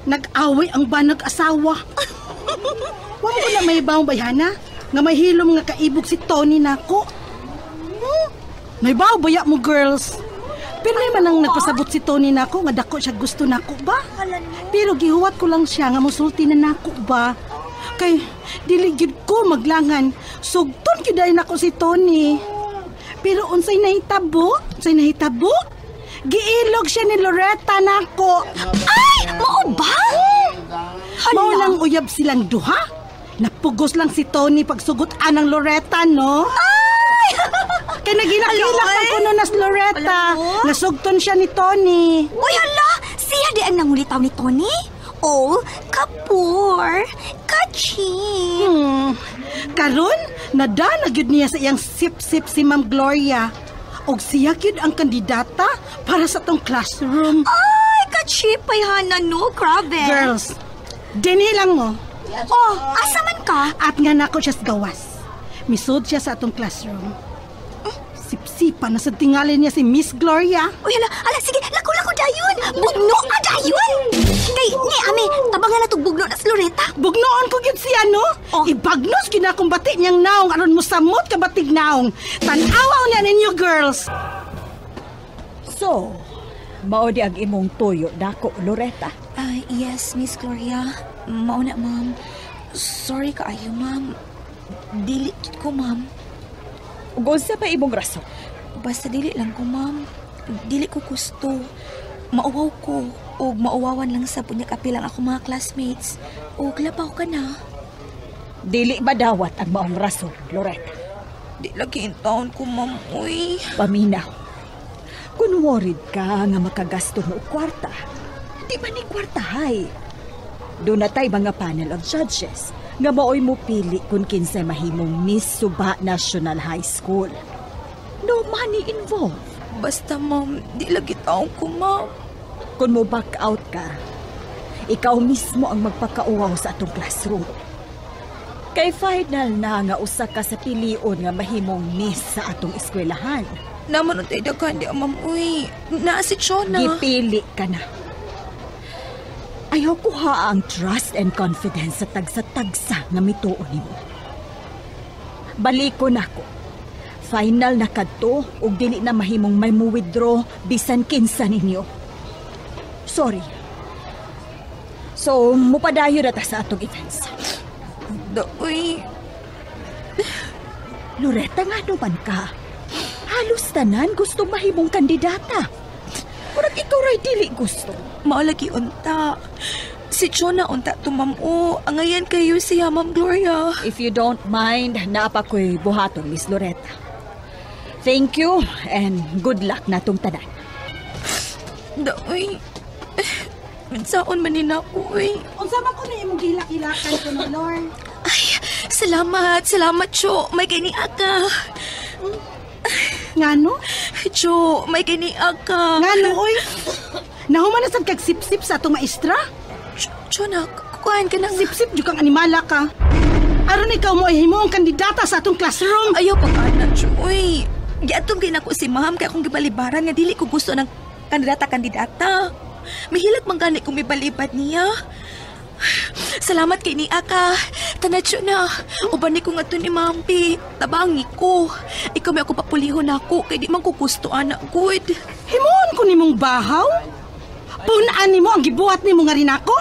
Nag-away ang banag asawa. Wa mo na may bawang bayhana nga may hilom nga kaibog si Tony nako. May baw baya mo girls. Pero may man ang nagpasabot si Tony nako nga dako siya gusto nako ba? Pero gihuwat ko lang siya nga mosulti na nako ba? Kay dili gyud ko maglangan. Sugton gyud ay nako si Tony. Pero unsay nahitabo? Unsay nahitabo? Giilog siya ni Loretta nako. Ay, mao ba? Mao lang uyab silang duha. Napugos lang si Tony pagsugot anang Loretta, no? Ay! Kay nagilak-ilak ang kuno nas Loretta. Nasugton siya ni Tony. Uy, hala! Siya di ang nangulitaw ni Tony? Oh, kapur. Kachi. Karon, nadana gyud niya sa iyang sip-sip si Ma'am Gloria. Og siya gyud ang kandidata para sa tong classroom. Ay, kachipay hana no, grabe. Girls, dinhi lang mo. Oh, asa man ka? At nga nako siya sa gawas. Misud siya sa atong classroom. Sipsipa na sa tingali niya si Miss Gloria. Uy, hala, ala, sige, lako-lako dayon. Bugno ka dayon. Kay, ni ami, tabangan na tog bugno na si Loretta. Bugnoon ko gyud siya, no? Oh. Ibagnos ginakumbati niyang naong aron mosamot ka batig naong. Tan-awaw niya ninyo, girls. So, mao di ang imong tuyo dako, Loretta? Yes, Miss Gloria. Mao na, ma'am. Sorry kaayo, ma'am. Dili ko, ma'am. Ug unsa pa imong rason? Basta dili lang ko, ma'am. Dili ko gusto. Mauwaw ko. Og mauwawan lang sa punyag apil ang ako mga classmates. Og lapaw ka na. Dili ba dawat ang maong rason, Loretta? Di lagi in taon ko, ma'am. Uy. Paminaw. Kung worried ka nga makagasto mo og kwarta, di ba ni kwartahay? Doon na tay mga panel of judges nga maoy mo pili kung kinsay mahimong Miss Suba National High School. No money involved. Basta, ma'am, di lagi taon ko, ma'am. Kung mo back out ka, ikaw mismo ang magpakauwaw sa atong classroom. Kay final na nga usa ka sa pilion nga mahimong miss sa atong eskwelahan. Naman untay daghan di, ma'am, uy. Naa si Chona. Gipili ka na. Ayaw ko ha ang trust and confidence sa tagsa-tagsa nga mituo nimo. Baliko na ko. Final na kadto ug dili na mahimong may mo-withdraw bisan kinsa ninyo. Sorry. So, mupadayo na ta sa atong events. Uy. Loretta, nga naman ka. Halos tanan gusto mahimong kandidata. Murag ikaw ray dili gusto. Mao lagi unta. Si Chona unta to, ma'am. O, angayan kayo siya, Ma'am Gloria. If you don't mind, naapa ko'y buhaton, Miss Loretta. Thank you and good luck natong tanan. Daoy. Saon man ni nako, uy. Unsa man ko na imong gihilak-hilakan ko no, Lor? Ay, salamat, salamat, Cho. May kini ka. Ngano? Cho, may kini ka. Ngano, oy? Nahuman na sad kag sip-sip sa atong maestra? Cho na, kuan ka nang sip-sip jud kang animala ka. Aron ikaw mo ay himuong kandidata sa atong classroom. Ayaw pag ana, Cho. Uy, giatong gid nako si ma'am kay akong gibalibaran nga dili ko gusto ng kandidata-kandidata. Mahilak man gani kung mibalibad niya. Salamat kay ni Aka. Tanadyo na. Uban ni ko nga to ni Mampi. Tabangi ko. Ikaw may ako papulihon ako kay di man ko gusto anak good. Himuon ko nimong bahaw? Punaan nimo ang gibuhat nimo nga rin ako?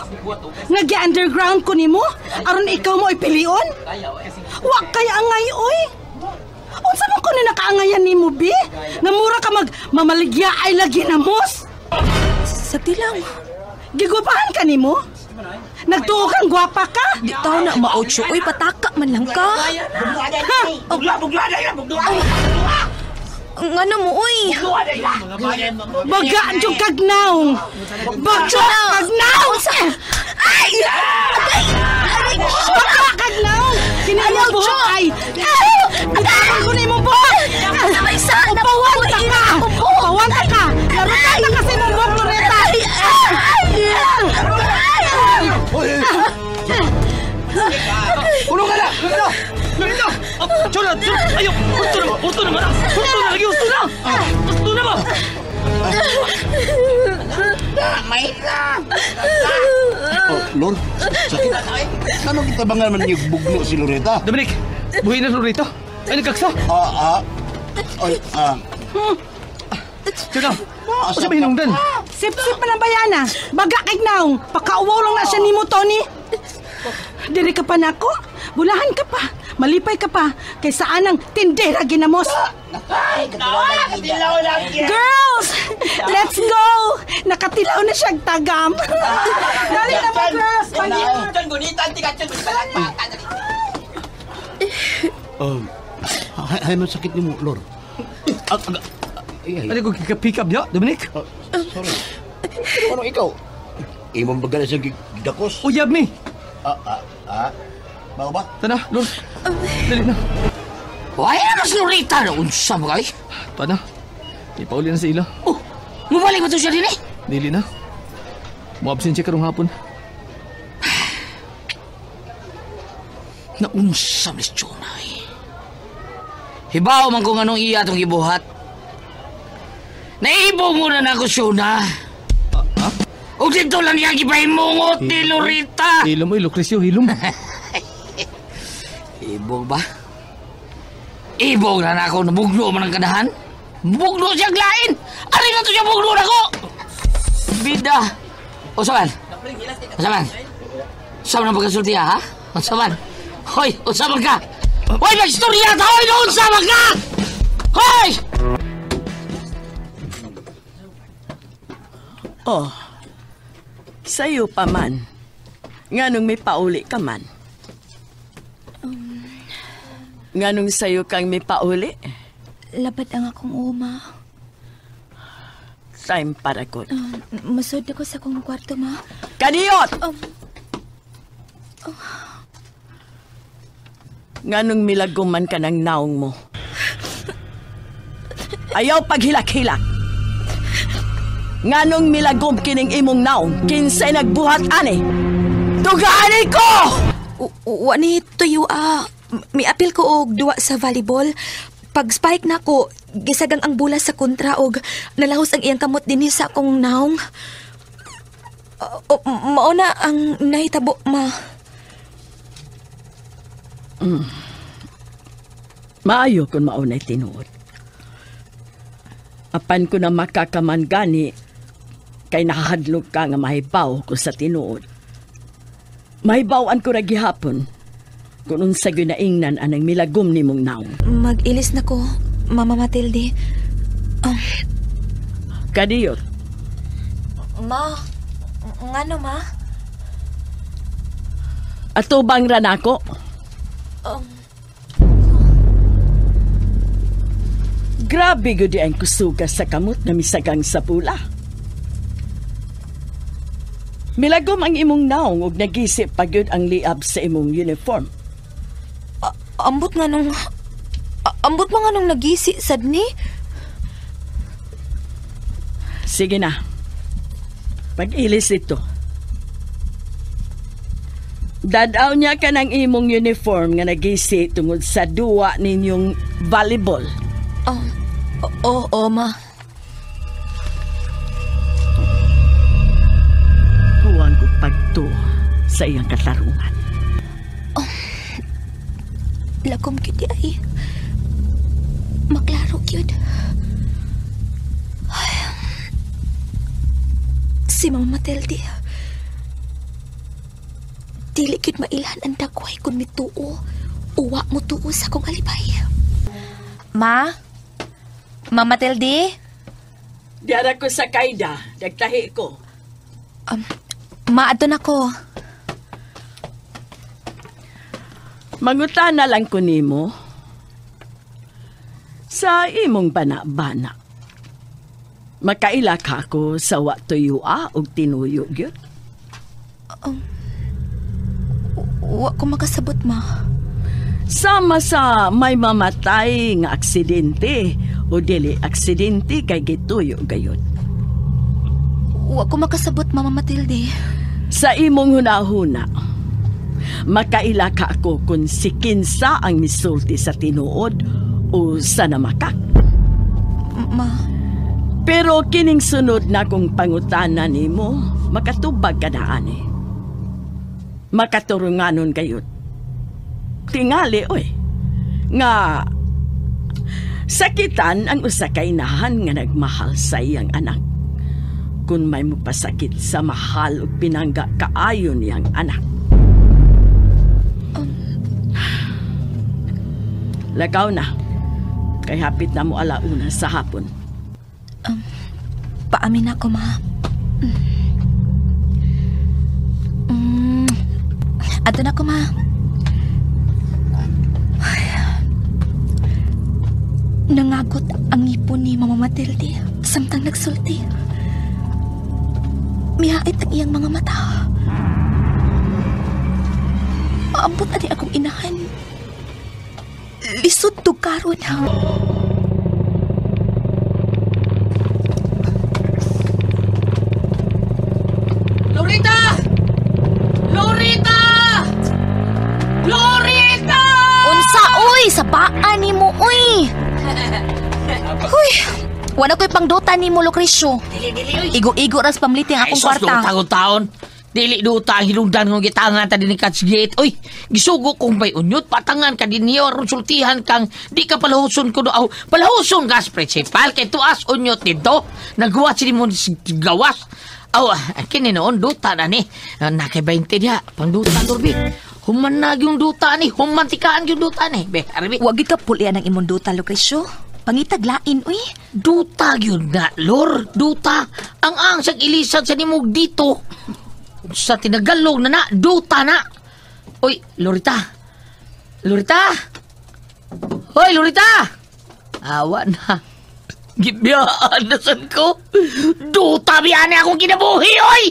Nga gi-underground ko nimo? Aron ikaw mo ipilion? Wa kay angay oy. Unsa man ko ni nakaangayan nimo bi? Nga mura ka mag mamaligya ay lagi namos? Sagdi lang. Gigwapahan ka nimo? Nagtuo kang gwapa ka? Di tao na ma-ocho. Uy, pataka man lang ka. Ha? Bugla, bugla, bugla, bugla. Ngano mo, uy? Baga jud kag naong. Baga kag naong. Ay! Agay! Aray! Baga kag naong. Kini imong buhok ay. Agay! Ko na imong buhok. Upawan ta ka. Upawan ta ka. Larutan ta kasi imong buhok, Loretta. Ulong ka na! Loretta! Loretta! Chona! Ayaw! Gusto na! Gusto na! Gusto na! Lagi! Gusto na! Gusto na ba? Oh, Lord, sakit. Ano kita ba nga naman yung bugno si Loretta? Dominic! Buhay na si Loretta! Ay, nagkaksa! Ay, Chona! Ano ba hinungdan? Sip-sip pa lang bayana. Baga kay naong. Pakauwaw lang na siya nimo, Tony. Diri ka pa nako. Bulahan ka pa. Malipay ka pa. Kay saan ang tindera ginamos. Girls! Let's go! Nakatilaw na siyang tagam. Dali na mo, girls! Hay man sakit nimo, Lord. Ano ko kika-pick up niya, Dominic? Sorry. Ano ikaw? Imong baga na siyang gidakos? Uyab mi! Bago ba? Tana, Lord. Dali na. Why na mas Loretta na unsa mo kay? Tana. Ipauli na sa ila. Oh, mubalik ba to siya din eh? Dili na. Mo-absent siya karong hapon. Naunsa, Miss Jonay. Hibaw man kung anong iya atong gibuhat. Naibong mo na nako, Shona. Ha? O dito lang niya gipahimungot ni Lorita. Hilom mo, Lucrecio, hilom. Ibog ba? Ibog na nako, nabugno man ang kanahan. Bugno siyang lain! Aray na to siya bugno na ko! Bida! O saman? O saman? Saman ang pagkasulti ha? O saman? Hoy! O saman ka! Hoy! Magstorya ta! Hoy! Noon saman ka! Hoy! Oh, sa'yo pa man. Nganong may pauli ka man? Nganong sa'yo kang may pauli? Labad ang akong uma. Time para ko. Masod ako sa akong kwarto, ma. Kaniyot! Nganong milaguman ka ng naong mo? Ayaw paghilak-hilak. Nganong milagom kining imong naong, kinsay nagbuhat ani? Tugaani ko! Wa ni tuyo, Miapil ko og duwa sa volleyball. Pag spike na ko, gisagang ang bola sa kontra og nalahos ang iyang kamot dinhi sa akong naong. Mao na ang nahitabo, ma. Maayo kung mao na'y tinuod. Apan ko na makakaman gani, kay nakahadlok ka nga mahibaw ko sa tinuod. Mahibawan ko ra gihapon kung unsa gyud naingnan anang milagom nimong naong. Mag-ilis na ko, Mama Matilde. Kadiyot. Ma, ngano ma? Ato bang ranako? Grabe gyud ang kusuga sa kamot na misagang sa pula. Milagom ang imong naong ug nagisip pa gyud ang liab sa imong uniform. Ambot nga nung nagisi sad ni. Sige na. Pag-ilis ito. Dadaw niya ka ng imong uniform nga nagisi tungod sa duwa ninyong volleyball. Oo, ma. Huwag ko pagto sa iyang katarungan. Lagom gyud ay. Maklaro gyud. Si Mama Matilde, dili gyud mailhan ang dagway kung mituo. Uwa mo tuo sa akong alibay. Ma? Mama Matilde? Diara ko sa kaida, dagtahi ko. Ma, adto na ko. Mangutana lang ko nimo sa imong bana-bana. Makaila ka ko sa wa tuyua og tinuyo gyud? Wa ko makasabot, ma. Sama sa may mamatay nga aksidente o dili aksidente kay gituyo gayud. Wa ko makasabot, Mama Matilde. Sa imong hunahuna, makaila ka ako kung si kinsa ang misulti sa tinuod o sa namakak. Ma. Pero kining sunod na kong pangutana nimo, makatubag ka na ani. Makaturunganon gayud. Tingali, oy, nga sakitan ang usa ka inahan nga nagmahal sa iyang anak. Kung may mupasakit sa mahal ug pinangga kaayo niyang anak. Lakaw na. Kay hapit na mo alauna sa hapon. Paamin ako, ma. Ato na ko, ma. Nangagot ang ngipon ni Mama Matilde samtang nagsulti. Mihait ang iyang mga mata. Maambot ani akong inahan. Lisod to karon. Lorita! Lorita! Lorita! Unsa oy, gisabaan nimo, uy. Huy, wala ko'y pangduta nimo, Lucrecio. Igo-igo ras pamliti ang akong Ay, sus, kwarta. Taon-taon. Dili duta ang hinungdan ng gitangan ta din ni Catch Gate. Uy, gisugo kong bay unyot, patangan ka din niyo, aron sultihan kang di ka palahuson ko do. Aw, palahuson gas principal kay tuas unyot dito. Nagwa sila mo gawas. Aw, kini noon duta na ni. Nakay 20 diha, pangduta durbi. Human na yung duta ni, humantikaan yung duta ni. Be, arbi. Wag gyud ka pulian ang imong duta, Lucrecio. Pangitaglain, uy. Duta yun na, Lord. Duta. Ang sag ilisan sa nimog dito. Sa tinagalog na na, duta na. Uy, Lorita. Lorita! Hoy, Lorita! Awa na. Gibiyaan na san ko. Duta biyan na akong kinabuhi, oy!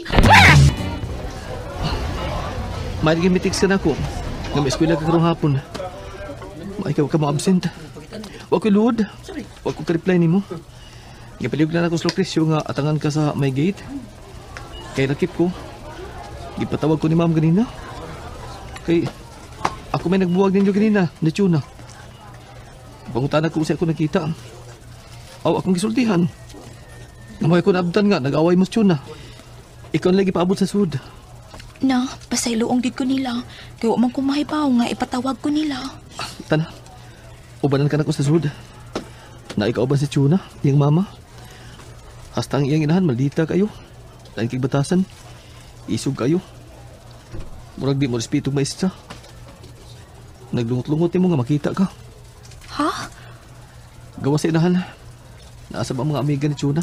May text ka na ako. Nga may eskwela ka karong hapon. Maikaw ka mo-absent. Wa ko'y luod. Wa ko ka-reply nimo. Gipalihog na ako sa Lucrecio nga atangan ka sa may gate. Kay nakip ko. Gipatawag ko ni ma'am ganina. Kay ako may nagbuwag ninyo ganina, ni Chuna. Pangutan ako sa ako nakita. Aw, akong gisultihan. Namoy ko naabtan nga, nag-away mo sa Chuna. Ikaw na lagi paabot sa sud. Na, pasayloong gid ko nila. Kay wa man ko mahibaw nga ipatawag ko nila. Tana, ubanan ka na ko sa sud. Na ikaw ba si Chuna, iyang mama? Hasta ang iyang inahan, maldita kayo. Lain kay batasan. Isog kayo. Murag di mo respeto maestra. Naglungot-lungot nimo nga makita ka. Ha? Gawa sa inahan. Naasa ba ang mga amiga ni Chuna?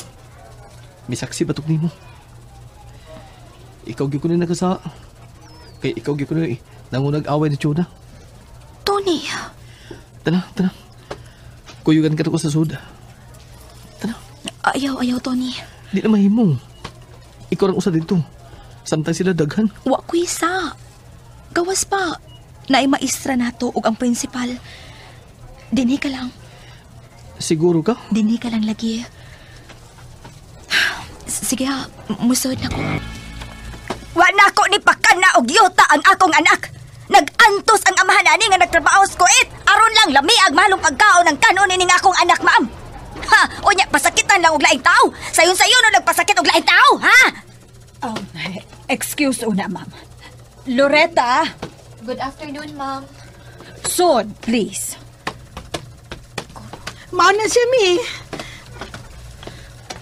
May saksi batok nimo. Ikaw gyud ko ni nagkasa. Kay ikaw gyud ko ni nangunag away ni Chuna. Tony. Tana, tana. Kuyugan ka na ko sa sud. Ayaw, ayaw, Tony. Di na mahimong. Ikaw ang usa dito. Samtang sila daghan. Wa ko isa. Gawas pa. Naay maestra nato ug ang principal. Dinhi ka lang. Siguro ka? Dinhi ka lang lagi. Sige ha, musod na ko. Wa na ko ni pakana og yuta ang akong anak. Nag-antos ang amahan ani nga nagtrabaho sa Kuwait. Aron lang lami ang mahalong pagkaon ang kanon ining akong anak, ma'am. Ha, unya pasakitan lang og laing tao. Sayon-sayon no nagpasakit og laing tao, ha? Oh, excuse una, ma'am. Loretta. Good afternoon, ma'am. Sod, please. Mao na siya, mi.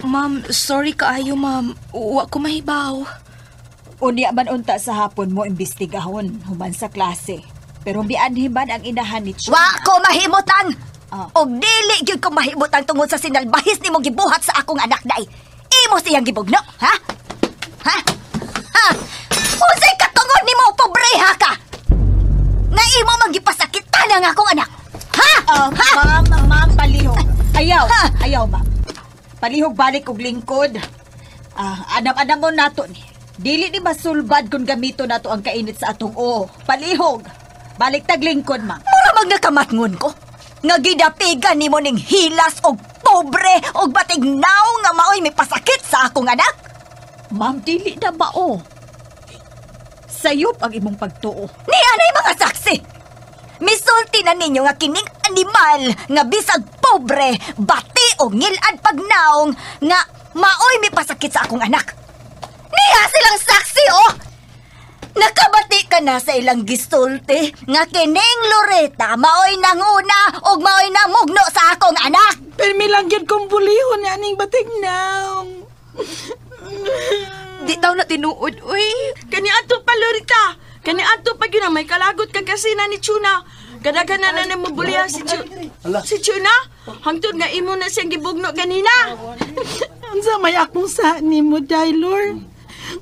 Ma'am, sorry kaayo, ma'am. Wa ko mahibaw. Unya man unta sa hapon mo imbestigahon human sa klase. Pero mianhi man ang inahan ni Chuna. Wa ko mahimutang. Og dili gyud ko mahimutang tungod sa sinalbahis nimong gibuhat sa akong anak dai. Imo siyang gibugno, ha? Ha? Ha? Unsay katungod nimo pobreha ka? Nga imo man gipasakitan ang akong anak. Ha? Ha? Ma'am, ma'am, palihog. Ayaw, ayaw, ma'am. Palihog balik og lingkod. Anam-anam mo nato ni. Dili ni masulbad kung gamito nato ang kainit sa atong oo. Palihog. Balik tag lingkod, ma'am. Mura mag nakamatngon ko. Nga gidapigan nimo ning hilas og pobre og batignaw nga maoy may pasakit sa akong anak. Ma'am, dili na mao. Sayop ang imong pagtuo. Niya na'y mga saksi. Misulti na ninyo nga kining animal nga bisag pobre, bati o ngilad pagnaong nga maoy may pasakit sa akong anak. Niya silang saksi, oh! Nakabati ka na sa ilang gisulti nga kining Loretta maoy nanguna og maoy namugno sa akong anak. Permi lang gyud kong bulihon ni aning batignaw. Di taw na tinuod, uy. Kani ato pa, Lorita. Kani ato pa gyud may kalagot kag kasina ni Chuna. Kadaghan na na mo bulihan si Chuna. Si Chuna, hangtod nga imo na siyang gibugno ganina. Unsa may akong sa nimo, Dailor?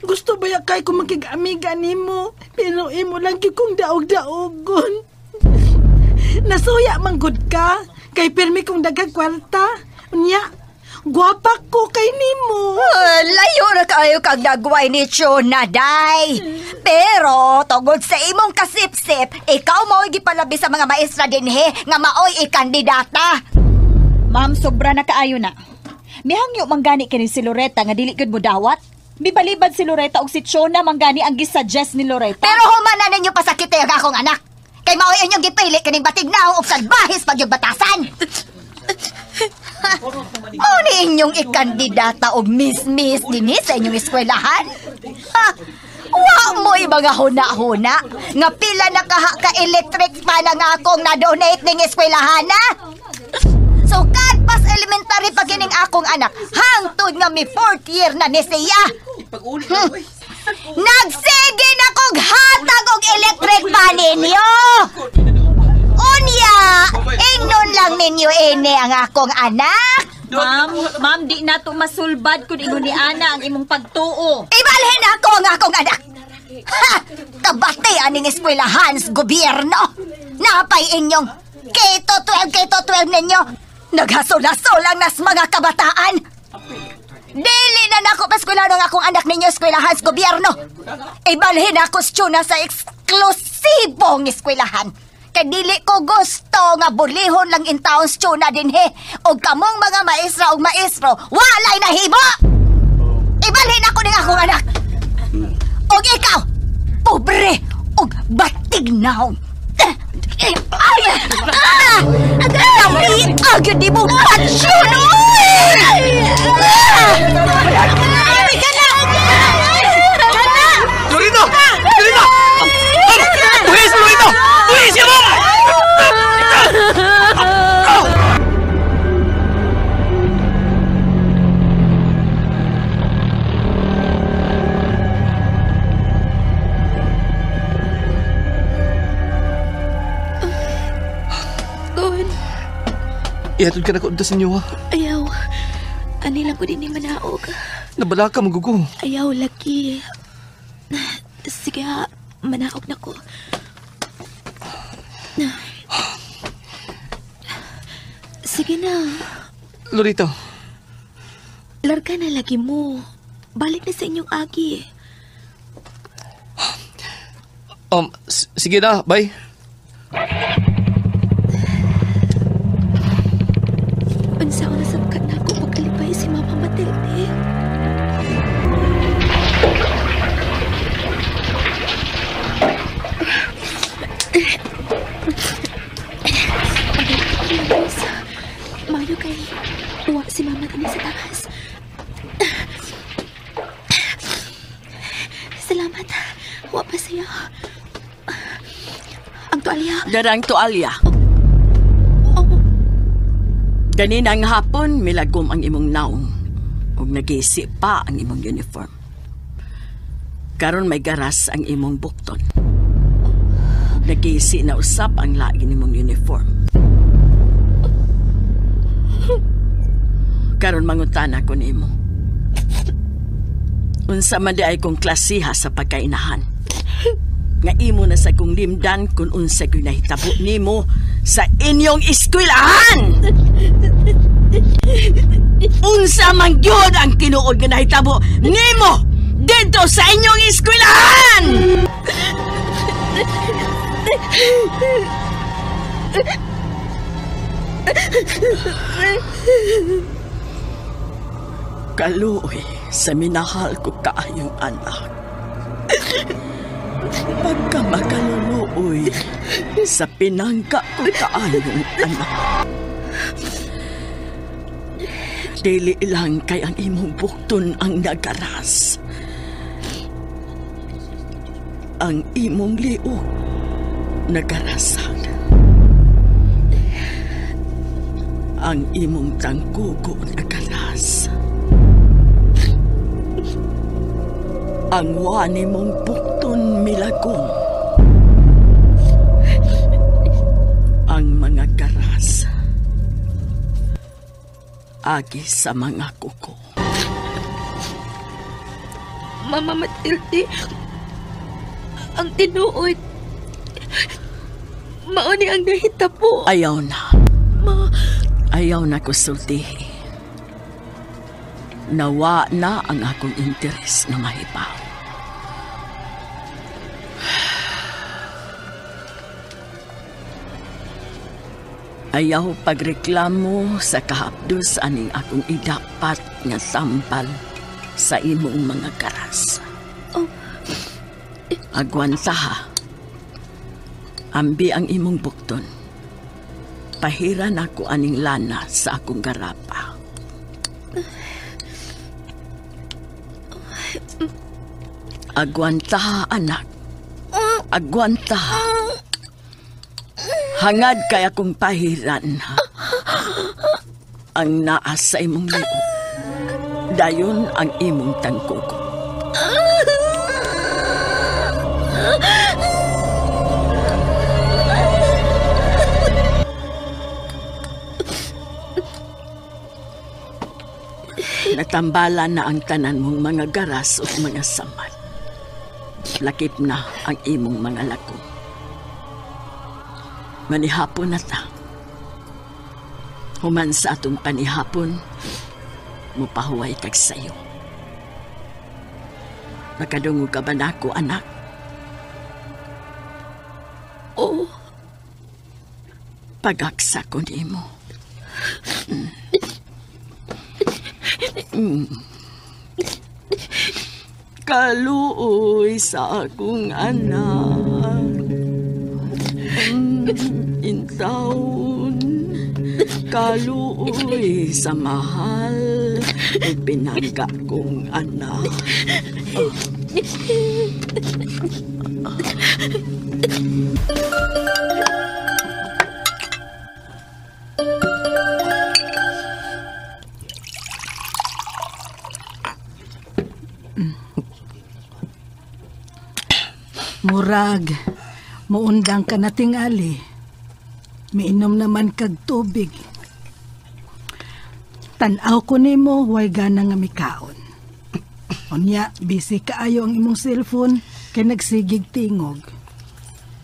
Gusto ba ya kay ko makig-amiga nimo, pero imo lang gyud kong daog-daogon. Nasuya man gud ka, kay pirmi kong daghang kwarta. Unya, guwapa ko kay nimo. Layo na kayo kag nagway ni Chuna, day. Pero tungod sa imong kasipsip, ikaw mao'y gipalabi sa mga maestra dinhi nga maoy ikandidata. Ma'am, sobra na kaayo na. Mihangyo manggani kini si Loretta nga dili gyud mo dawat. Mibalibad si Loretta og si Chona manggani ang gisuggest ni Loretta. Pero human na ninyo pasakit ang akong anak. Kay mao'y inyong gipili kining batignaw og salbahis pag yung batasan. Mao ni inyong ikandidata og miss-miss dinhi sa inyong eskwelahan? Ha? Wa mo'y mga huna-huna nga pila na kaha ka electric pa na nga akong na-donate ning eskwelahan, ha? So kadpas elementary pa kining akong anak hangtod nga mi fourth year na ni siya. Nagsige na kog hatag og electric pa ninyo. Unya, ingnon lang ninyo ini ang akong anak. Ma'am, di na to masulbad kung ingon ni Ana ang imong pagtuo. Ibalhin ako ang akong anak. Ha! Kabati aning eskwelahan sa gobyerno. Napay inyong K-12, K-12 ninyo. Naghasol-hasol ang nas mga kabataan. Dili na nako paskwela ng akong anak ninyo eskwelahan sa gobyerno. Ibalhin ako sa sa eksklusibong eskwelahan. Kay dili ko gusto nga bulihon lang in town sa tuna dinhe. Og kamong mga maestra og maestro, walay nahibo! Ibalhin ako ning akong anak. Og ikaw, pobre og batig naong. Ay! Ah! Dami! Agad di mo patsyon! Uy! Ay, kana! Kana! Lorito! Lorito! Buhis, Lorito! Buhis mo! Gon. Ihatod ka na ko sa inyo, ha? Ayaw. Ani lang ko din ni manaog. Nabala ka, magugo. Ayaw, lagi. Sige ha, manaog na ko. Sige na. Lorito. Larga na lagi mo. Balik na sa inyong agi. Sige na, bye. Unsa ko nasabkat na ako pagkalipay si Mama Matilde. Mayo kay uwa si Mama din sa taas. Salamat. Wa pa siya. Ang tualya. Darang tualya. Oh. Ganinang hapon, milagom ang imong naong. Ug nagisi pa ang imong uniform. Karon may garas ang imong bukton. Nagisi na usap ang lain nimong uniform. Karon mangutana ko nimo. Unsa man di ay kong klasiha sa pagkainahan. Nga imo na sa kong limdan kung unsa ko'y nahitabo nimo sa inyong eskwelahan. Unsa man gyud ang tinuod nga nahitabo nimo didto sa inyong eskwelahan. Kaluoy sa minahal ko kaayong anak. Pagka makaluluoy sa pinangga ko kaayong anak. Dili lang kay ang imong bukton ang nagaras. Ang imong liog nagarasan. Ang imong tangkugo nagaras. Ang wani mong bukton milagom. Ang mga garas agi sa mga kuko. Mama Matilde, ang tinuod, mao ni ang nahitabo. Ayaw na. Ma. Ayaw na ko sultihi. Nawa na ang akong interes na mahibaw. Ayaw pagreklamo sa kahapdos aning akong idapat nga sampal sa imong mga karas. Oh. Agwanta ha. Ambi ang imong bukton. Pahiran ako aning lana sa akong garapa. Agwanta, anak. Agwanta. Hangad kay akong pahiran. Ang naa sa imong liog. Dayon ang imong tangkoko. Natambala na ang tanan mong mga garas o mga samad. Lakip na ang imong mga lako. Manihapon na ta. Human sa atong panihapon, mupahuway kag sayo. Nakadungog ka ba nako, anak? Oo. Pagaksa ko nimo. Kaluoy sa akong anak. Intaon. Kaluoy sa mahal ug pinangga kong anak. Murag, muundang ka na tingali. Miinom naman kag tubig. Tan-aw ko nimo, way gana nga mikaon. Unya, busy kaayo ang imong cellphone kay nagsigig tingog.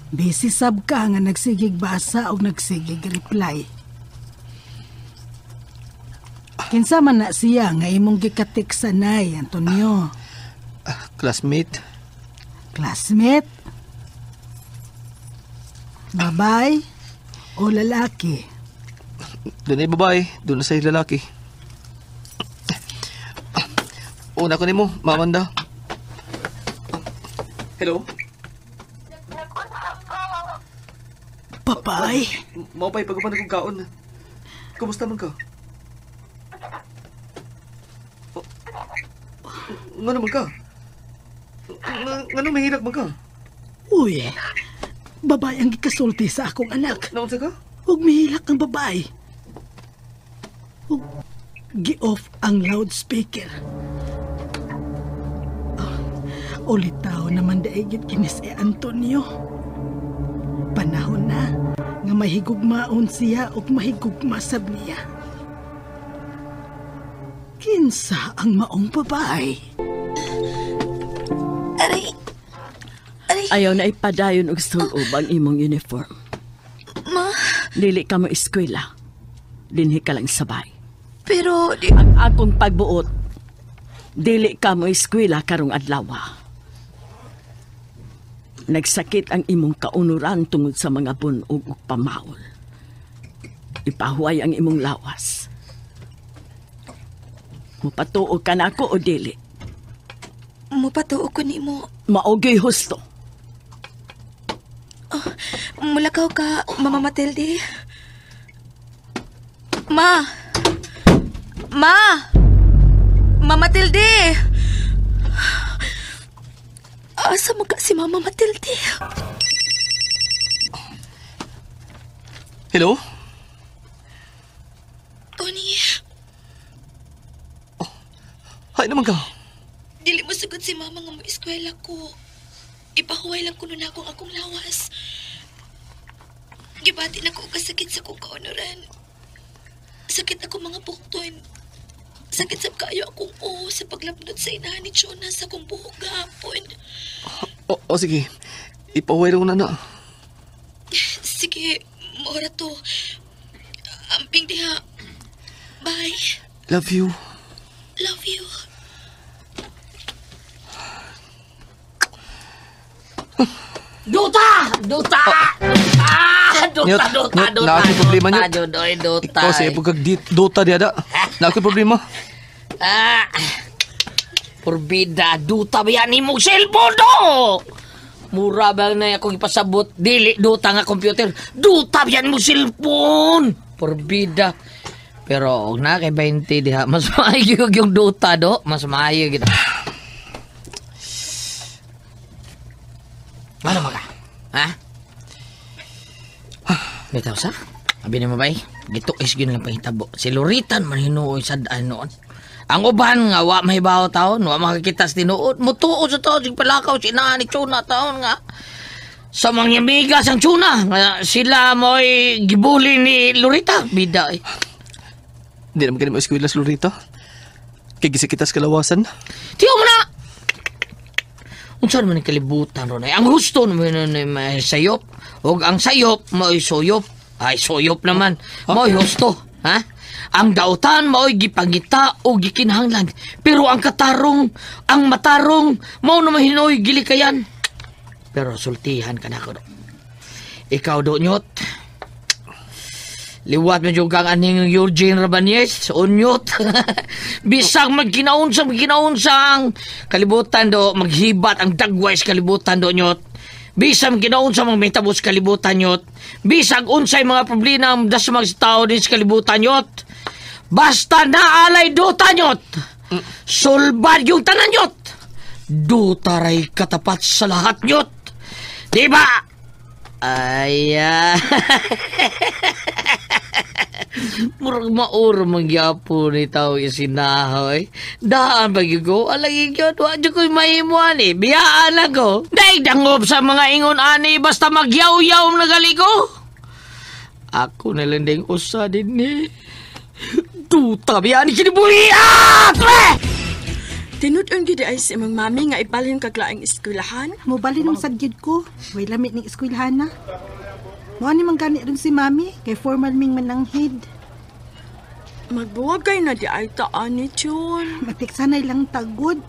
Busy sab ka nga nagsigig basa o nagsigig reply. Kinsa man na siya nga imong gikatiksanay, Antonio? Classmate. Classmate? Babae o lalaki? Doon ay babae, doon na sa'yo lalaki. Una ko nimo, Mamanda. Hello? Papay? Maupay, pag-upan akong kaon. Kumusta man ka? Nga naman ka? Nga naman mahirap man ka? Uy, babae ang gikasulti sa akong anak. Naunsa ka? Huwag mihilak ang babae. Huwag gi-off ang loudspeaker. Oh, ulitaw naman daigit kinis e Antonio. Panahon na nga mahigugmaon siya o mahigugmasab niya. Kinsa ang maong babae? Aray! Aray! Ayaw na ipadayon og sulob ang imong uniform. Ma? Dili ka mo eskwela. Dinhi ka lang sabay. Pero... Ang akong pagbuot, dili ka mo eskwela karong adlaw. Nagsakit ang imong kaunuran tungod sa mga bunog ug pamaol. Ipahuway ang imong lawas. Mupatuo ka na ako o dili? Mupatuo ko nimo. Maogoy husto. Oh, mulakaw ka, Mama Matilde. Ma! Ma! Mama Matilde! Asa mo ka si Mama Matilde? Hello? Tony. Oh, hay naman ka. Dili mo sagot si Mama nga mo eskwela ko. Ipahuway lang kuno na akong akong lawas. Gibati na ko kasakit sa kong kaunuran. Sakit ako mga bukton. Sakit sab kaayo akong oo sa paglabnot sa inahan ni Jonas sa akong buhok gahapon. O sige, ipahuway lang na na. Sige, maura to. Amping diha. Bye. Love you. Love you. Duta! Duta! Ah, duta, duta, duta. Na ako'y problema niyo. Duta, duta. Ikaw siya pagkag duta diada. Na ako'y problema. Ah, porbida, duta ba yan imong cellphone do? Mura ba na akong ipasabot? Dili duta nga computer. Duta yan mo cellphone. Porbida. Pero og na kay 20 diha, mas maayo yung duta do, mas maayo gid. Ano maka? Ha? Bitaw sa? Abi ni mo bay? Gituis gyud lang pangitabo. Si Loritan man hinuoy sad-an noon. Ang uban nga wa mahibaw taon, wa makakita sa tinuod, mutuo sa taon sig palakaw si inahan ni Chuna taon nga. Sa mga amigas ang Chuna, nga sila mo'y gibuli ni Lorita, bida eh. Di naman kini mo eskwela si Lorita. Kay gisikitas kalawasan. Tiyo mo na! Unsa man ang kalibutan ron ay? Ang gusto naman ni may sayop. Og ang sayop mo'y suyop. Ay, suyop naman. Mo'y husto. Ha? Ang dautan mo'y gipangita o gikinahanglan. Pero ang katarong, ang matarong, mao naman hinoy gilikayan. Pero sultihan ka na ko do. Ikaw do, Nyot. Liwat medyo kang aning Eugene Rabanez, unyot. Bisag magkinaunsa ang kalibutan do, maghibat ang dagway sa kalibutan do, Nyot. Bisag magkinaunsa magmitabos sa kalibutan, Nyot. Bisag unsay mga problema ang dasmag sa tao din sa kalibutan, Nyot. Basta naalay duta, Nyot. Sulbad yung tanan, Nyot. Duta ray katapat sa lahat, Nyot. Diba? Ay, murag mauro mangyapo ni tao isinahoy. Daan ba yun ko? Alagin yun, wa dyan ko'y mahimuan eh. Biyaan lang ko. Dahil dangob sa mga ingon ani, basta magyaw-yaw na gali ko. Ako na lang ding usa din eh. Duta, biyaan ni kinibuhi! Ah! Pre! Tinud-on gid ay si imong mami nga ibalhin kag laing eskwelahan. Mobalhin ang sagyud ko. Way lamit ning eskwelahan na. Mo ani man gani rin si mami kay formal ming mananghid. Magbuwag kay na di ay taan ni Chun. Matiksanay lang tagod.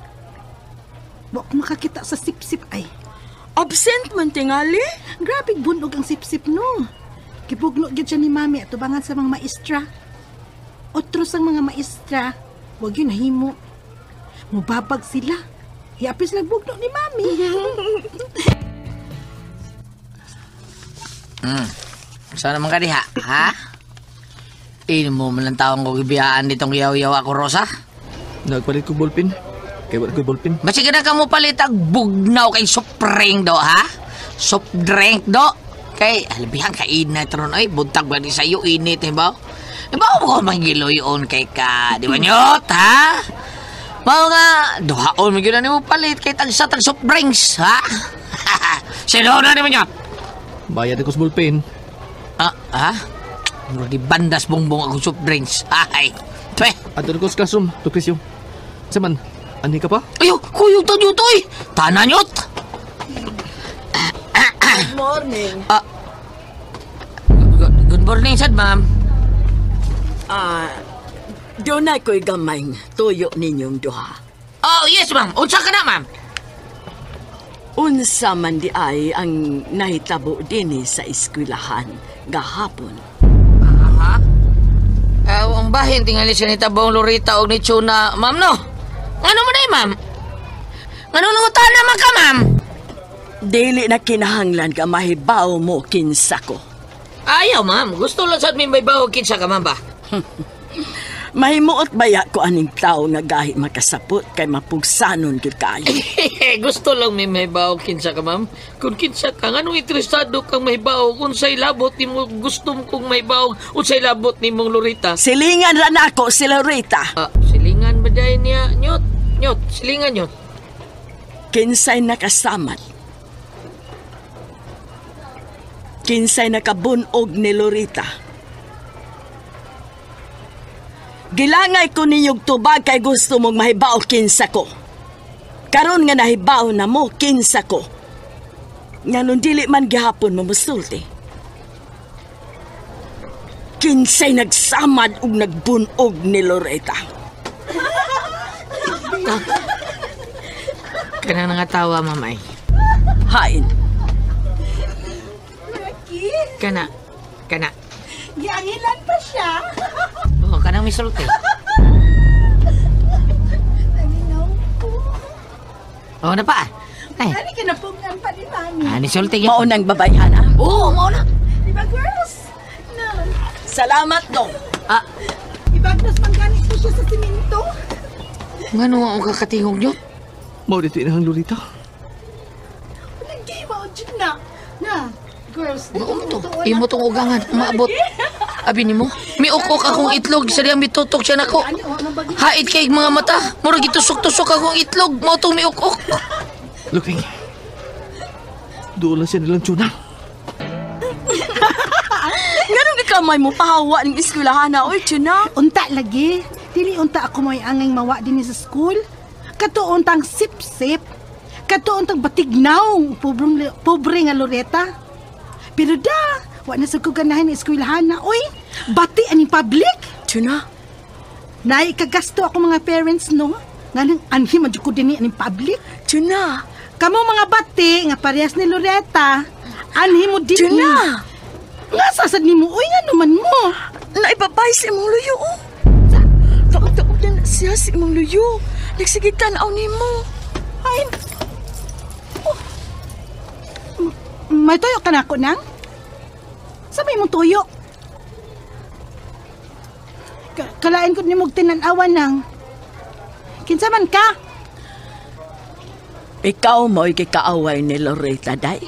Wa ko makakita sa sipsip ay. Absent man tingali. Grabe bunog ang sipsip no. Gibugno gyud siya ni mami at tubangan sa mga maestra. Otros ang mga maestra, wag yun nahimo. Mubabag sila. Hiapis lang bugno ni mami. Saan naman ka diha, ha? Ino mo man lang taong ko gibiyaan ditong yaw-yaw ako, Rosa. Nagpalit ko ballpen. Kay wala ko ballpen. Basig na ka mo palit ang bugnaw kay soft drink do, ha? Soft drink do. Kay, alabihan ka init ron. Ay, buntag ba ni sa'yo init, eh ba? Di ba mo mangiloyon kay ka? Di ba nyot, ha? Mao nga, duhaon mo yun na mo palit kay tagsa tag soft drinks, ha? Sino na ni mo nyot? Bayad ako sa ballpen. Ah, ha? Mura di bandas bongbong akong soft drinks. Ay, twe. Adto ko sa classroom, to Crisio. Saman, ani ka pa? Ayo, kuyog ta dito eh. Tanan nyot. Good morning. Good morning, sad, ma'am. Doon na ko'y gamay tuyo ninyong duha. Oh, yes, ma'am. Unsa ka na, ma'am? Unsa man di ay ang nahitabo dinhi sa eskwelahan gahapon. Aha. Ang bahin tingali siya ni Tabong Lorita og ni Chuna, ma'am, no? Ano mo na, ma'am? Ano nangutan naman ka, ma'am? Dili na kinahanglan ka mahibaw mo kinsa ko. Ayaw, ma'am. Gusto lang sa admin may bawo kinsa ka, ma'am ba? Mahimuot baya ko aning tao nga gahi makasapot kay mapugsanon gyud kaayo. Gusto lang may mahibaw kinsa ka, ma'am. Kung kinsa ka, nganong interesado kang mahibaw? Kung sa'y labot nimo gusto mo kong mahibaw, unsay labot nimong Lorita? Silingan ra nako si Lorita. Silingan ba dahil niya? Nyot, nyot, silingan nyot. Kinsay nakasamad? Kinsay nakabunog ni Lorita? Gilangay ko ninyog tubag kay gusto mong mahibaw kinsa ko. Karon nga nahibaw na mo kinsa ko. Nganong dili man gihapon mo musulti. Kinsay nagsamad ug nagbunog ni Loreta. Kanang nangatawa, mamay. Hain. Kana. Kana. Giangilan pa siya. Oh, kanang misulti. Oh, na pa. Ay. Ani kinapugnan pa ni Mami. Ah, nisulti gyud. Mao nang babayhana. Oo, mao na. Di ba, girls? No. Salamat dong. Ah, Ibagnos man gani ko siya sa simento. ngano ang kakatingog nyo? Mao dito inahang Lorita. Lagi, mao dyan na. Na, girls. Imo to. Imo tong ugangan. Maabot. Abi nimo, miukok akong itlog sa diyang mitutok siya nako. Hait kay mga mata. Murag gitusok-tusok akong itlog. Mao tong miukok. Lukring. Doon lang siya nilang tuna. Nganong gikamay mo pahawa ning eskwelahan na oy, Tuna? Unta lagi. Dili unta ako mo'y angay mawa din sa school. Katuon tang sip-sip. Katuon tang batignaw. Pobreng, pobre nga Loretta. Pero da, wa na sa ko ganahan ni eskwelahan na. Uy, bati aning public. Tuna? Naay kagasto ako mga parents, no? Nga nang anhi man jud ko dinhi aning public. Tuna? Kamo mga bati nga parehas ni Loretta, anhi mo dinhi. Tuna! Nga sasad nimo, uy nga naman mo. Naibabay sa imong luyo, oh. Taog-taog na siya sa imong luyo. Nagsige tanaw nimo. Ay, oh. May tuyo ka na ako nang? Sa may mong tuyo? Kalain ko ni mong tinanawan nang. Kinsa man ka? Ikaw mo'y kikaaway ni Loretta, day.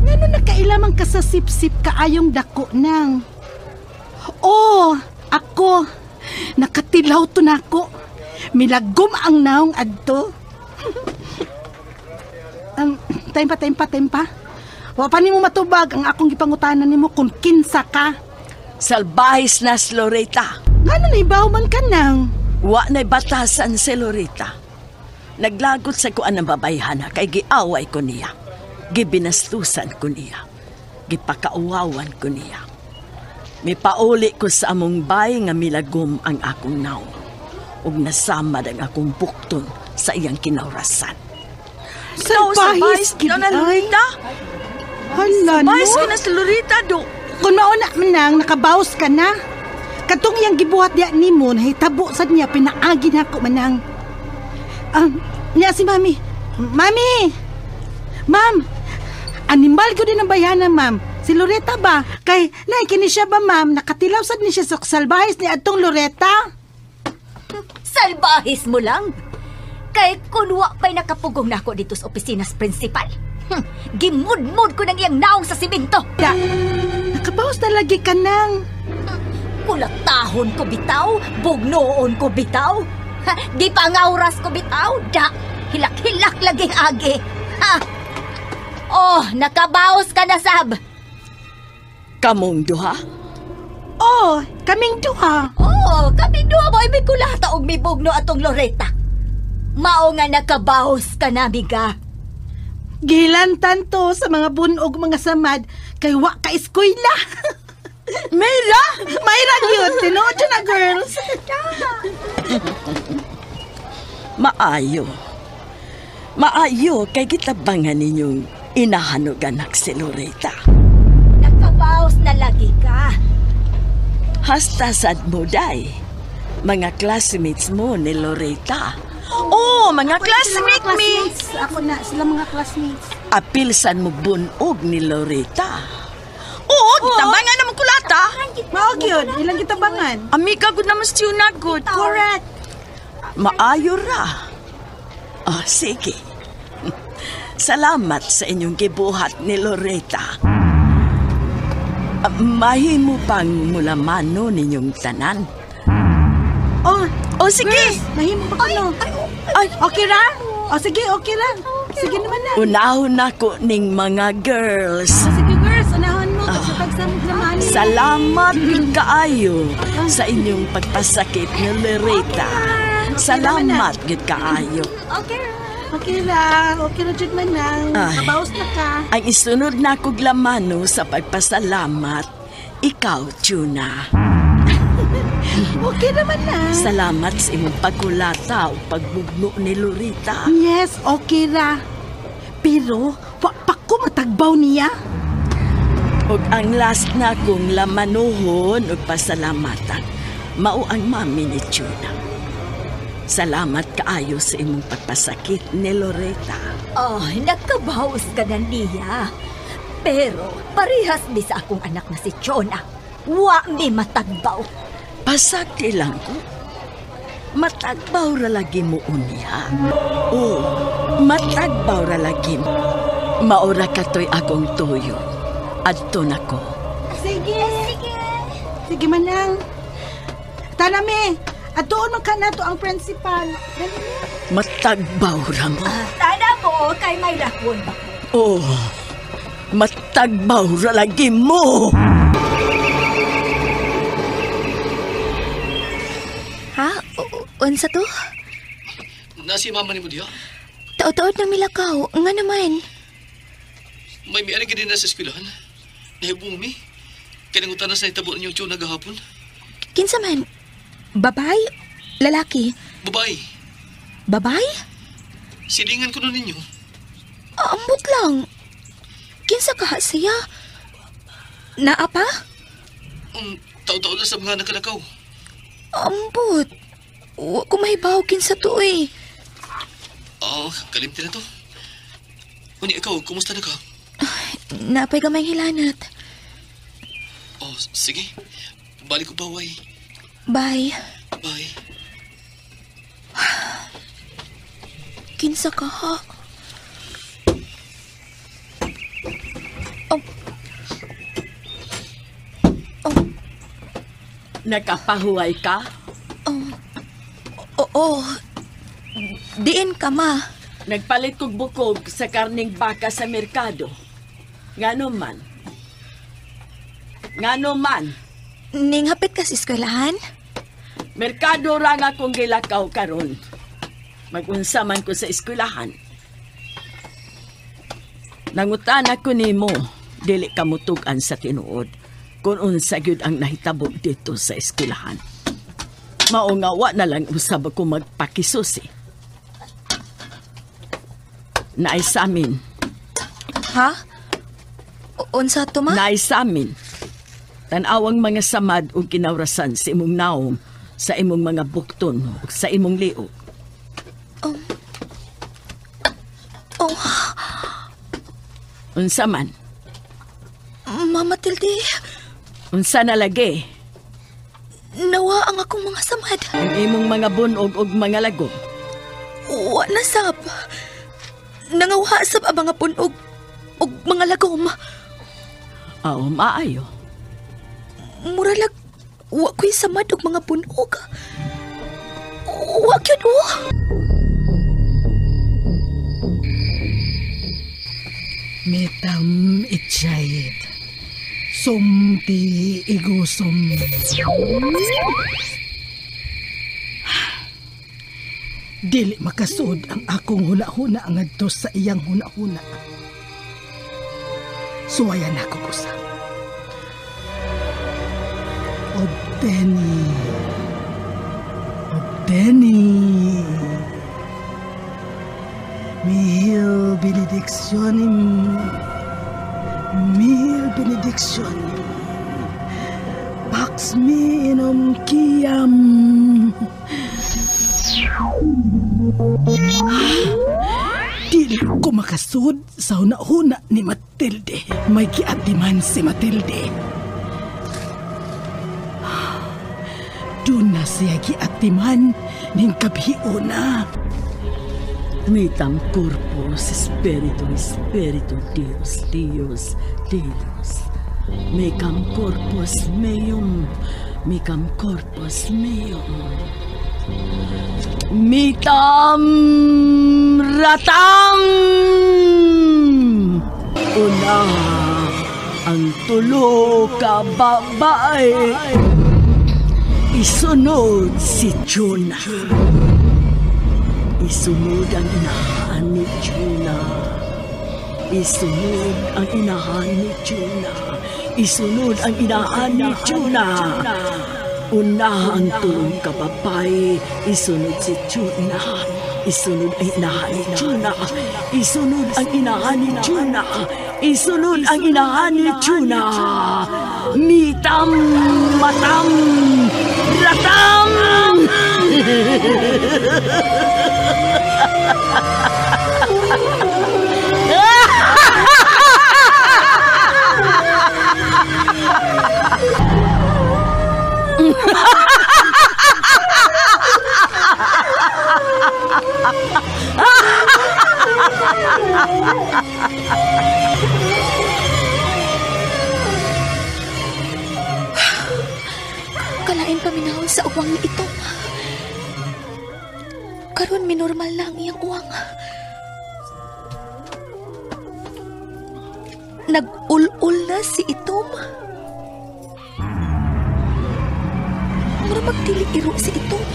Ngano nakailamang ka sa sip-sip kaayong dako nang? Oh, ako. Nakatilaw to nako. Milagom ang naong adto. Tempa. Wa pa nimo matubag ang akong gipangutanan nimo kung kinsa ka. Salbahis na si Loretta. Ngano naibaw man ka nang? Wa na'y batasan si Loretta. Naglagot sa kuan ng babayhana kay giaway ko niya. Gibinastusan ko niya. Gipakauwawan ko niya. Mipauli ko sa among bay nga milagom ang akong naong. Ug nasamad ang akong bukton sa iyang kinawrasan. Salbahis gid na Loretta. Hala, no? Salbahis ka na si Loretta, do. Kung mauna man nang, nakabawas ka na. Katong iyang gibuhat diya nimo, nahitabo sad niya, pinaagi na ako manang. Niya si Mami. Mami! Ma'am! Animal ko din ang bayana, ma'am. Si Loretta ba? Kay, nay, kini siya ba, ma'am? Nakatilaw sad ni siya sa salbahis ni atong Loretta. Salbahis mo lang? Kay kunwa pa'y nakapugong na ako dito sa opisina sa principal. Gimudmud ko ng iyang naong sa simento. Da, nakabawas na lagi ka nang. Kulatahon ko bitaw, bugnoon ko bitaw. Ha, di pa nga oras ko bitaw, da. Hilak-hilak laging agi. Ha. Oh, nakabaos ka na, Sab. Kamong duha? Oh, kaming duha. Oh, kaming duha mo ay may kulata og may bugno atong Loretta. Mao nga nakabaos ka na, miga. Gilantan to sa mga bunog mga samad kay wa ka eskwela. Mayra! Mayra yun! Tinuod yun na, girls! Maayo. Maayo kay gitabangan ninyong inahanog anak si Loretta. Nakabaos na lagi ka. Hasta sad mo, day. Mga classmates mo ni Loretta. Oh, mga classmate me! Ako na, sila mga classmates. Apilsan mo bunog ni Loretta. Oo, gitabangan naman kulata. Mao gyud, ilang gitabangan. Amiga gud naman si Tuna gud. Correct. Maayo ra. Ah, sige. Salamat sa inyong gibuhat ni Loretta. Mahimo pang mulamano ninyong tanan. Oh, oh sige. Girls, mahimo pa kuno. Ay, okay ra? Oh, sige, okay ra. Sige naman na. Unahon nako ning mga girls. Oh, sige girls, unahon mo kasi pagsamog naman. Salamat gyud kaayo sa inyong pagpasakit ni Loretta. Salamat gyud kaayo. Okay. Okay ra, okay ra jud man nang. Kabaos na ka. Ang isunod na kog lamano sa pagpasalamat, ikaw, Tuna. Okay naman na. Salamat sa imong pagkulata o pagbugno ni Loretta. Yes, okay ra. Pero, wa pa ko matagbaw niya. Ug ang last na kong lamanuhon ug pasalamatan, mao ang mami ni Tuna. Salamat kaayo sa imong pagpasakit ni Loretta. Oh, nagkabawas ka na niya. Pero parehas mi sa akong anak na si Chona. Wa mi matagbaw. Pasakti lang ko. Matagbaw ra lagi mo unya. Oo, matagbaw ra lagi mo. Maura katoy akong tuyo. Adto na ko. Sige. Sige, Manang. Tanami, at doon man ka na to ang principal. Dali na. Matagbaw ra mo. Tana mo kay may rakon ba? Oo, matagbaw ra lagi mo. Ha? Unsa to? Nasi mama ni mo diha? Taod-taod na milakaw. Nga naman. May miari ka din na sa eskwelahan. Nahibong mi. Kaya na sa itabo ninyong tiyo nagahapon. Kinsa man? Babay? Lalaki? Babay. Babay? Silingan ko na ninyo. Ambot lang. Kinsa ka siya? Naa pa? Taod-taod na sa mga nakalakaw. Ambot. Wa ko mahibaw kinsa to eh. Oo, kalimti na to. Unya, ikaw, kumusta na ka? Naapay gamay hilanat. Oh, sige. Balik ko pa, way. Bye. Bye. Kinsa ka ha? Oh. Oh. Nakapahuway ka? Oh. Oo. Diin ka, ma. Nagpalit kog bukog sa karning baka sa merkado. Ngano man? Ngano man? Ninghapit ka sa eskwelahan? Merkado ra nga kong gilakaw karon. Magunsa man ko sa eskwelahan. Nangutan ako nimo, dili ka mutug-an sa tinuod kung unsa gyud ang nahitabo dito sa eskwelahan. Mao nga wa na lang usab ako magpakisusi. Naay sa amin. Ha? Unsa to, ma? Naay sa amin. Tan-awang mga samad ug kinawrasan sa imong naong, sa imong mga bukton ug sa imong liog. Oh. Unsa man? Mama Tilde. Unsa na lagi? Nawa ang akong mga samad. Ang imong mga bunog ug mga lagom. Wa na sab. Nangawa sab ang mga punog ug mga lagom. Aw, maayo. Muralag wa ko'y samad og mga punog. Wa gyud oh. Metam itchayit. Sumti igusom. Dili makasud ang akong huna-huna ngadto sa iyang huna-huna. Suwayan ako usab. Obteni. Obteni. Mihil benedictionem. Mihil benedictionem. Pax minum kiam. Dili ko makasud sa huna-huna ni Matilde. May giatiman si Matilde. Doon na siya giatiman ning kabhiuna. Mitam corpus, spiritu, spiritu, Dios, Dios, Dios. Mecam corpus meum, mecam corpus meum. Mitam ratam! Una, ang tulo ka babae. Isunod si Jonah. Isunod ang inahan ni Jonah. Isunod ang inahan ni Jonah. Isunod ang inahan ni Jonah. Una ang tulong kababae. Isunod si Jonah. Isunod ang inahan ni Jonah. Isunod ang inahan ni Jonah. Isunod ang inahan ni Jonah. Mitam matam ratam! Kalain paminahon sa uwang ni Itom. Karon minormal na ang iyang uwang. Nag-ul-ul na si Itom. Mura magdili iro si Itom.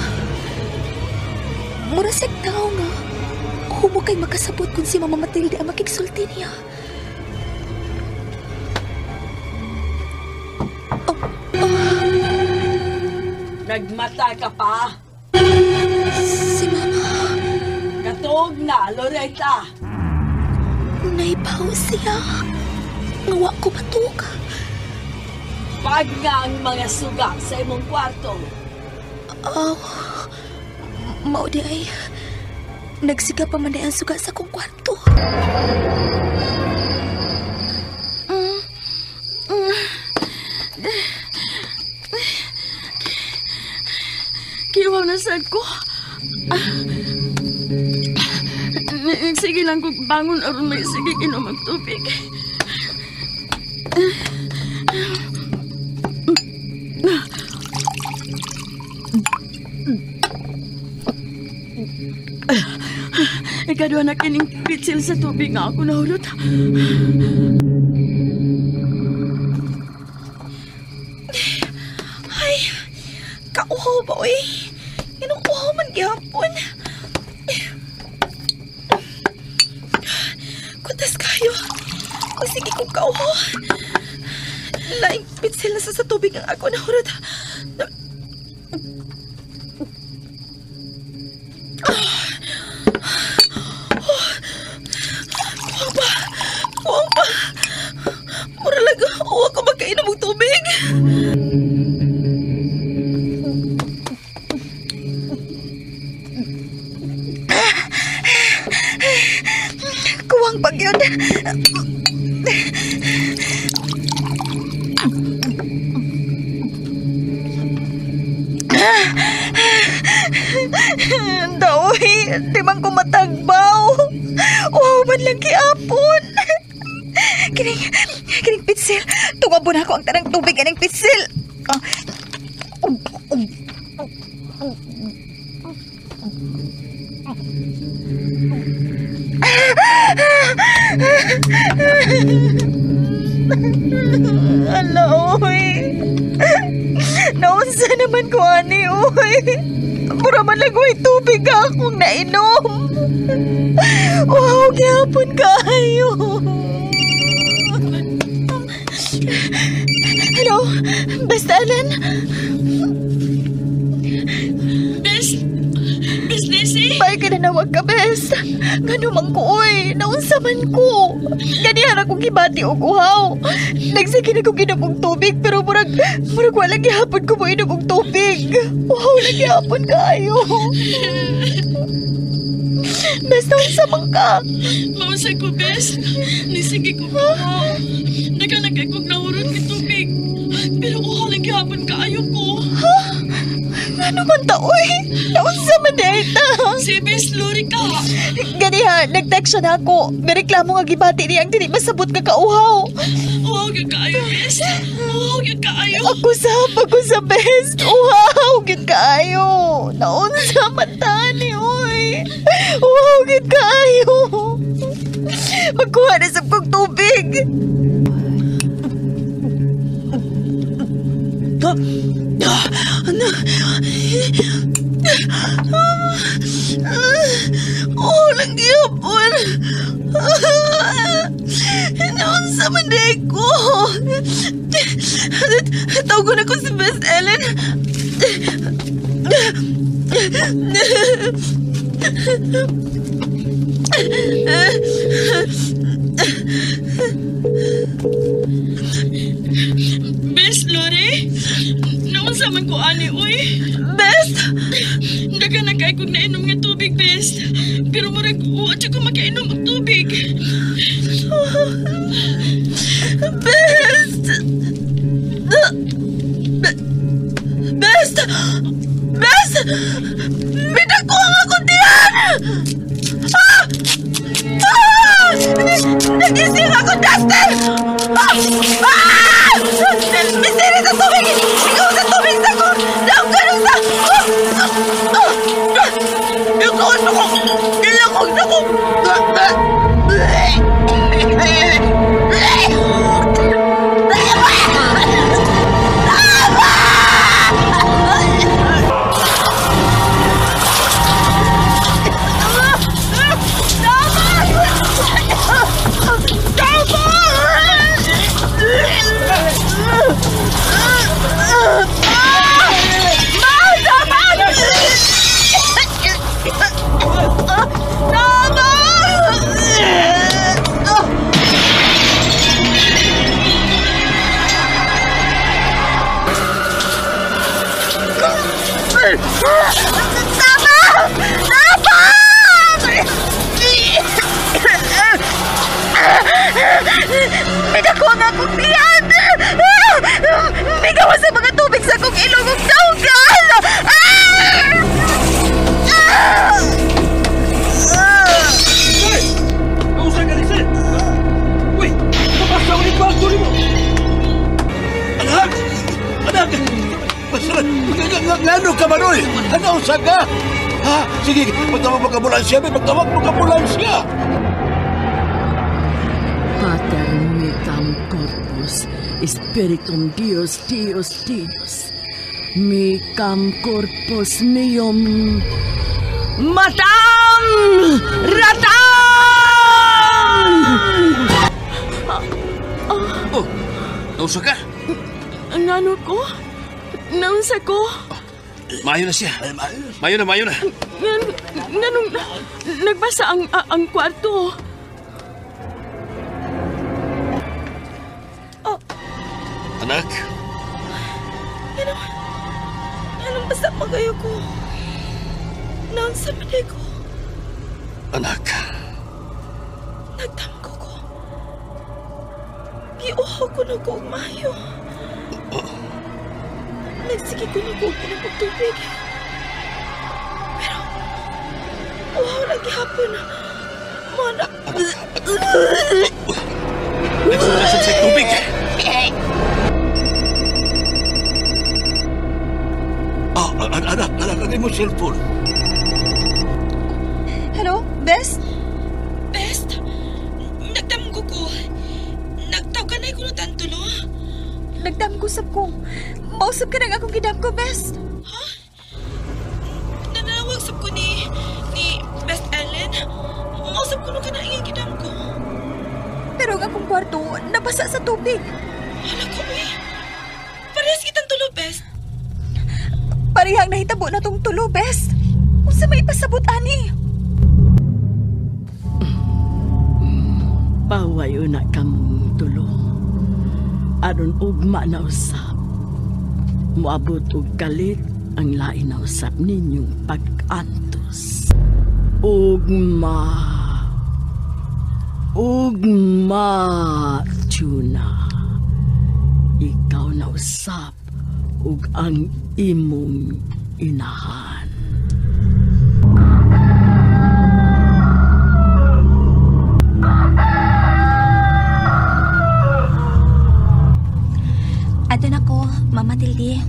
Mura siyang tao nga. Humo kay makasabot kung si Mama Matilde ang makigsulti niya. Oh, oh. Nagmata ka pa? Si Mama. Katuog na, Loretta. Naibaw siya. Ngawa ko matug. Pag nga ang mga suga sa imong kwarto. Oh, mao di ay. Nagsiga pa man ang suga sa akong kwarto. Kiwaw na sad ko. Sige lang kung bangon aron may sige inom ang tubig. Ikaduha na kining pitsil sa tubig nga ako nahulot. Ay, kauhaw ba, oy? Inong uhaw man gihapon. Kutas kayo. O sige kong kauhaw. Laing pitsil na sa tubig ang ako nahulot. Kuwang pag yun. Daoy, di man ko matagbaw. Wow, man lang kiapon. Kining pitsil. Tungabo na ako ang tanang tubig aning pitsil. Ala, oy. Naunsa naman ko, ani, oy. Mura man lang, oy, tubig akong nainom. Wow, gihapon kayo. Hello, Best Ellen? Best? Best Lizzie? Bay ka na nawag ka, Best. Ngano man ko, oy. Naunsa man ko. Ganihan akong gibati og uhaw. Nagsige na kong inom og tubig, pero murag wala gihapon ko mo inom og tubig. Uhaw lang gihapon kaayo. Best, naunsa man ka? Maunsa ko, Best. Nisige ko uhaw. Nagkanagay kong nahurot ni tubig. Pero uhaw lang gihapon kaayo ko. Ha? Ano man ta, oy? Naunsa man data? Si Best Lorica. Ganiha, nag-text siya na ako. May reklamo nga gibati niya ang dili masabot nga kauhaw. Uhaw gyud kaayo, Best. Uhaw gyud kaayo. Ako sa Best. Uhaw gyud kaayo. Naunsa man ta ni, oy. Uhaw gyud kaayo. Magkuha na sab kong tubig. Ano? Oh, lang gihapon. Naunsa man day ko. Tawagon ako si Best Ellen. Best, Lori? Naunsa man ko ani, uy? Best! Daga na kay kong nainom nga tubig, Best. Pero murag, wa siya ko makainom og tubig. Best! Best! Best! Bidako ang akong tiyan! Ah! Ah! Nagising ako, Dustin! Ah! Ah! Misiri sa tubig! Ikaw sa tubig sa ko! Daw ka sa... Ikaw sa ko! Ilakog sa ko! Ngano ka man, oy? Ano sa ka? Ha? Sige, pagtawag magkabulansya, may pagtawag magkabulansya. Pater mitam corpus, spiritum Dios, Dios, Dios. Micam corpus meum. Matam! Ratam! Oh, nausa ka? Ngano ko? Naunsa ko? Maayo na siya. Maayo na, maayo na. Nganong nagbasa ang kwarto? Oh. Anak? Anong basa pa kayo ko? Naunsa man ko? Anak. Nagtamko ko. Giuhaw ko na ko og maayo. Nagsige ko na ko inom og tubig. Pero, uhaw lang gihapon. Mana. Nagsukasan sa tubig. Ah, anak, anak, ang imong cellphone. Hello, Best? Best? Nagdamgo ko. Nagtawganay ko na tantulo. Nagdamgo sab ko. Mausap ka ng akong gidamgo, Best. Ha? Nanawag sab ko ni Best Ellen. Mausap ko nung ka na ang gidamgo. Pero ang akong kwarto, nabasa sa tubig. Hala ko, eh. Parehas kitang tulo, Best. Parehang nahitabo na tong tulo, Best. Unsa may ipasabot, ani? Pawayo na kamong tulo. Aron ugma na usap. Moabot og kalit ang lain na usap ninyong pag-antos. Ugma. Ugma, Tuna. Ikaw na usap ug ang imong inahan. Ato na ko, Mama Tilde.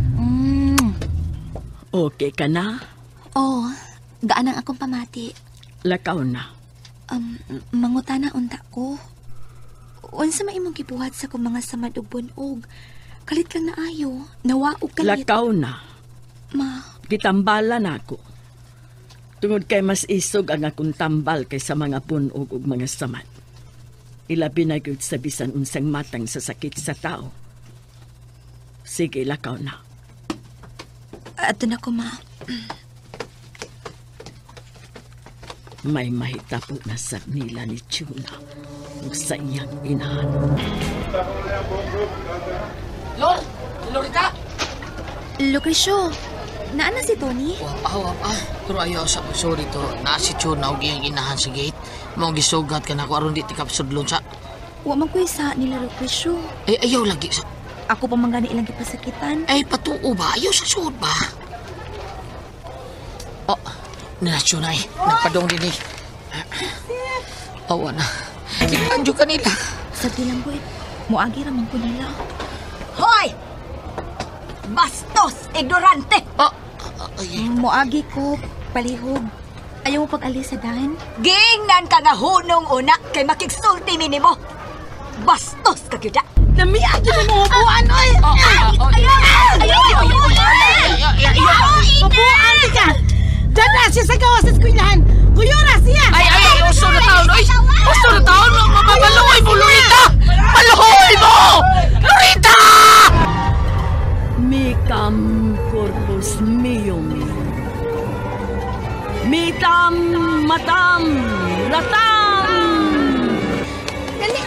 Okay ka na? Oo, gaan ang akong pamati. Lakaw na. Mangutana unta ko. Unsa may imong gibuhat sa kong mga samad ug bunog? Kalit lang na ayo, nawa og kalit. Lakaw na. Ma. Gitambala na ako. Tungod kay mas isog ang akong tambal kaysa mga bunog ug mga samad. Ilabi na gyud sa bisan unsang matang sa sakit sa tao. Sige, lakaw na. Ato na ko, ma. May mahitapo na sab nila ni Chuna ug sa iyang inahan. Lor! Lorita! Lucrecio, naa na si Tony? Wapa. Pero ayaw sa sorry to. Naa si Chuna og iyang inahan sa gate. Mao gisugat ka na ako aron di tikapsudlon sa. Wa man ko'y sa nila, Lucrecio. Ay, ayaw lagi sa. Ako pa man gani ilang gipasakitan. Ay, patuo ba? Ayaw sa suod ba? Oh, nila Chuna eh. Nagpadong din eh. Awa na. Kitanjo ka nila. Sabdi lang, boy. Muagi ra man ko nila. Hoy! Bastos! Ignorante! Oh, Muagi ko, palihog. Ayaw mo pag-alis sa dahan? Giingnan ka nga hunong una kay makigsulti mi nimo. Bastos ka gyud. Namiag yun ang mga buwan, oy! Ayaw! Mabuan ka! Dada siya sa gawas sa eskwelahan! Kuyura siya! Ay, ay, ay! Uso na taon, oy! Uso na taon! Maluhoy mo, Lorita! Maluhoy mo! Lorita! Micam corpus meum. Mitam matam ratam. Dali!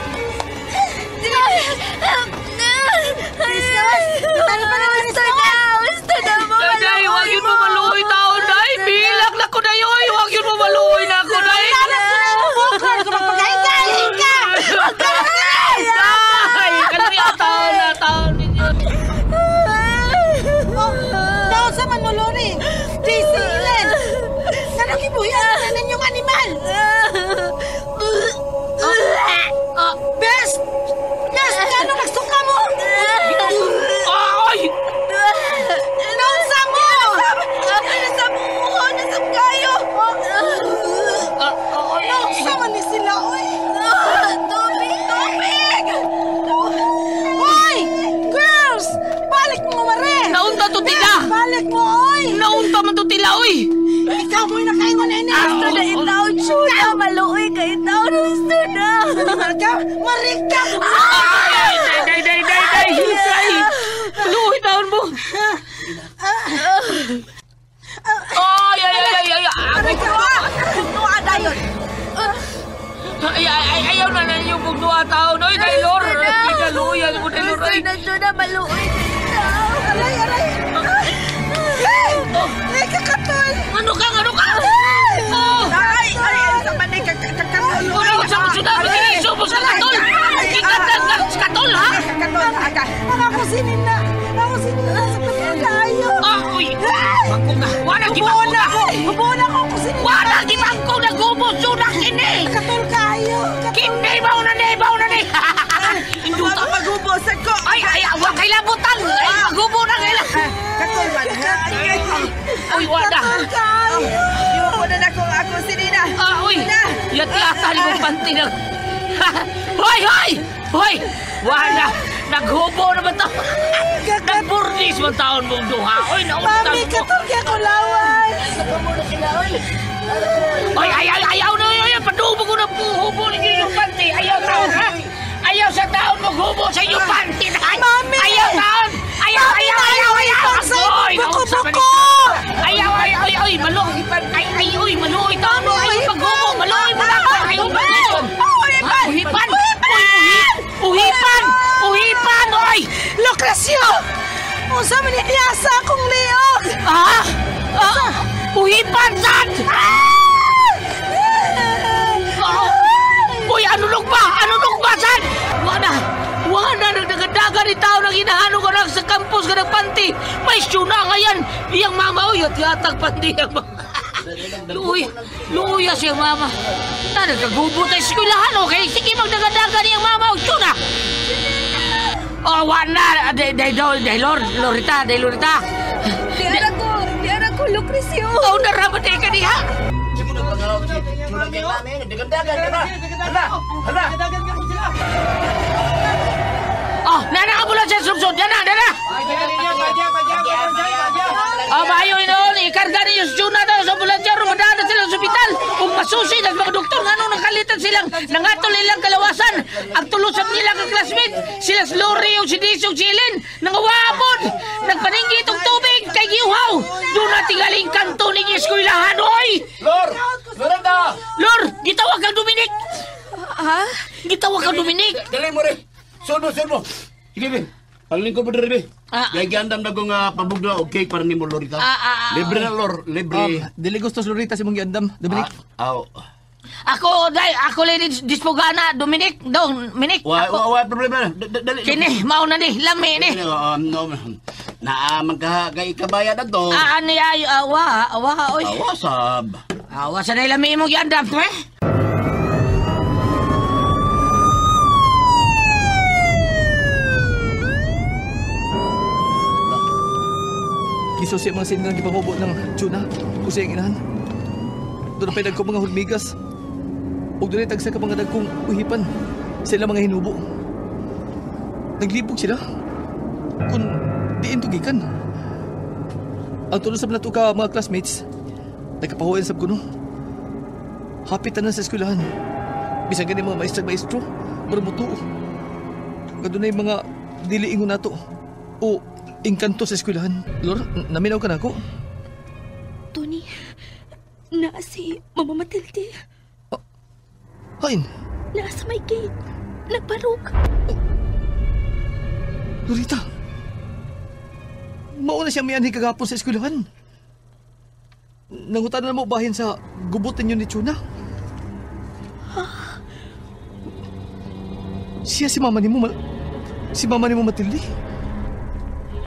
Day, wag yun mo maluhoy taon, day! Bilak na ko na yun! Wag yun mo maluhoy na ako, day! Day! Kaluya taon na taon ninyo! Daw sa man mo, Lori! JC Ilan! Nanong ibuyan na ninyong animal! Best! Best! Gano'ng nagsuka mo? Ay! Naunsa mo! Nasa mo! Nasa kayo! Naunsa man ni sila, oy! Tubig! Tubig! Oy! Girls! Balik mo, mare! Naunta to tila! Balik mo, oy! Naunta man to tila, oy! Ikaw mo'y nakaingon na ini! Gusto na itaw, Chuna! Maluoy ka itaw! Gusto na! Marika! Marika! Ay! Day! Day! Day! Day! Day! Maluoy taon mo! Ay! Ay! Ay! Ay! Ay! Bugnuha dayon! Ay! Ay! Ayaw na na yung bugnuha taon! Oy! Day, Lor! Pinaluyan mo, Day, Lor! Gusto na, Chuna! Maluoy ka itaw! Aray! Aray! Ay, kakatol! Ano ka? Ano ka? Oh! Ay! Ay! Sa manay kakatol! Ano sa susunod? Magkiniso mo sa katol! Kikatang ka sa katol, ha? Kakatol! Ang ako sinin na! Ako sinin na sa katol kayo! Ah! Uy! Bangkong na! Wala gibangkong na! Bubuo na ako! Wala gibangkong na gubos! Sunak kini! Katol kayo! Kini! Bauna ni! Bauna ni! Induta! Magubos ako! Ay! Ay! Wa kay labutan! Ay! Magubo na kaila! Katol man! Uy! Wala! Katol kayo! Yuko na ako sinina! Ah! Uy! Yat-yata ni mong panty na! Hoy! Hoy! Hoy! Wala! Naghubo na ba ito? Nagburnis man taon mong duha! Oy! Nauntan Mami! mo! Katol kaya ko laway! Oy! Ayaw! Ayaw na! Ayaw! Padubo ko na puhubo ninyo yung panty! Ayaw taon ha! Ayaw sa taon mong hubo sa inyong panty na! Mami! Ayaw taon! Ayaw! Ayaw! Ayaw! Ayaw! Mami! Agoy! Buko-buko! Ayaw! Ayaw! Ay! Ay! Maluoy! Ay! Ay! Uy! Maluoy taon mo! Ayaw paghubo! Maluoy mo na! Ayaw paghubo! Uhipan! Uhipan! Uy! Uhipan! Uhipan! Oy! Lucrecio! Unsa man ni sa akong liog? Ah! Ah! Uhipan sad! Uy, ano nung ba? Ano nung ba, sad? Wala! Wala! Nagdagadaga ni tao nang hinahano ka lang sa campus ka ng panty. May syuna ngayon. Iyang mama, uy, at yatag panty ang mama. Luya, luya siyang mama. Na, nagkagubo tayo sa eskwelahan, okay? Sige, magdagadaga niyang mama, uy, syuna! Oh, wala! Day, day, day, Lord, Lorita, day, Lorita. Diara ko, Lucrecio. Oh, naramat eh kaniha. Oh, nana ka mula sa sumsod. Nana, nana. Oh, maayo inoon. Ikarga niyo sa tuna daw sa ambulansya. Rumadana sila. sila sa ospital ug masusi ng mga doktor nganong nakalitan silang nangatol ilang kalawasan. Ang tulo sab nila ka classmate, sila si Lori ug si Dizzy ug si Ellen, nangawapon, nagpaninggit og tubig kay giuhaw. Doon na tingaling kanto ninyo eskwelahan, oy! Lor! Loretta! Lor, gitawag kang Dominic! Ha? Gitawag kang Dominic! Dali mo rin! Sulmo, sulmo! Sige, be. Panglingkod mo diri, be. Gagandam na kong pabugla o cake para ni mo, Lorita. Libre na, Lor. Libre. Dili gusto sa Lorita si mong giandam, Dominic. Aw. Ako, day, ako lang dispugana, Dominic. Dong, Dominic. Wa, problema na. Dali. Kini, mao na ni, lami ni. No, naaman ka kay kabayad na to. Ani ay, awa, awa, oy. Awa, sab. Awa, sa na lami imong giandam, eh? Gisusi mga sinang gipangubo ng tuna kung siyang inahan. Doon na pinag ko mga hulmigas. Ug doon ay tagsa ka mga dagkong uhipan sa ilang mga hinubo. Naglibog sila. Kung diin tugikan. Ang tulong sa mga ka mga classmates, nagkapahuan sa kuno. Hapit tanan sa eskwelahan. Bisan gani mga maestrag maestro, marumutuo. Nga doon ay mga diliingon nato o engkanto sa eskwelahan. Lor, naminaw ka na ako. Tony, naa si Mama Matilde. Hain? Naa sa may gate. Nagbarog. Oh. Lorita, mauna siyang mianhi kagapon sa eskwelahan. Nangutan na mo bahin sa gubutin yun ni Chuna. Huh? Siya si mama ni mo, si mama ni mo Matilde.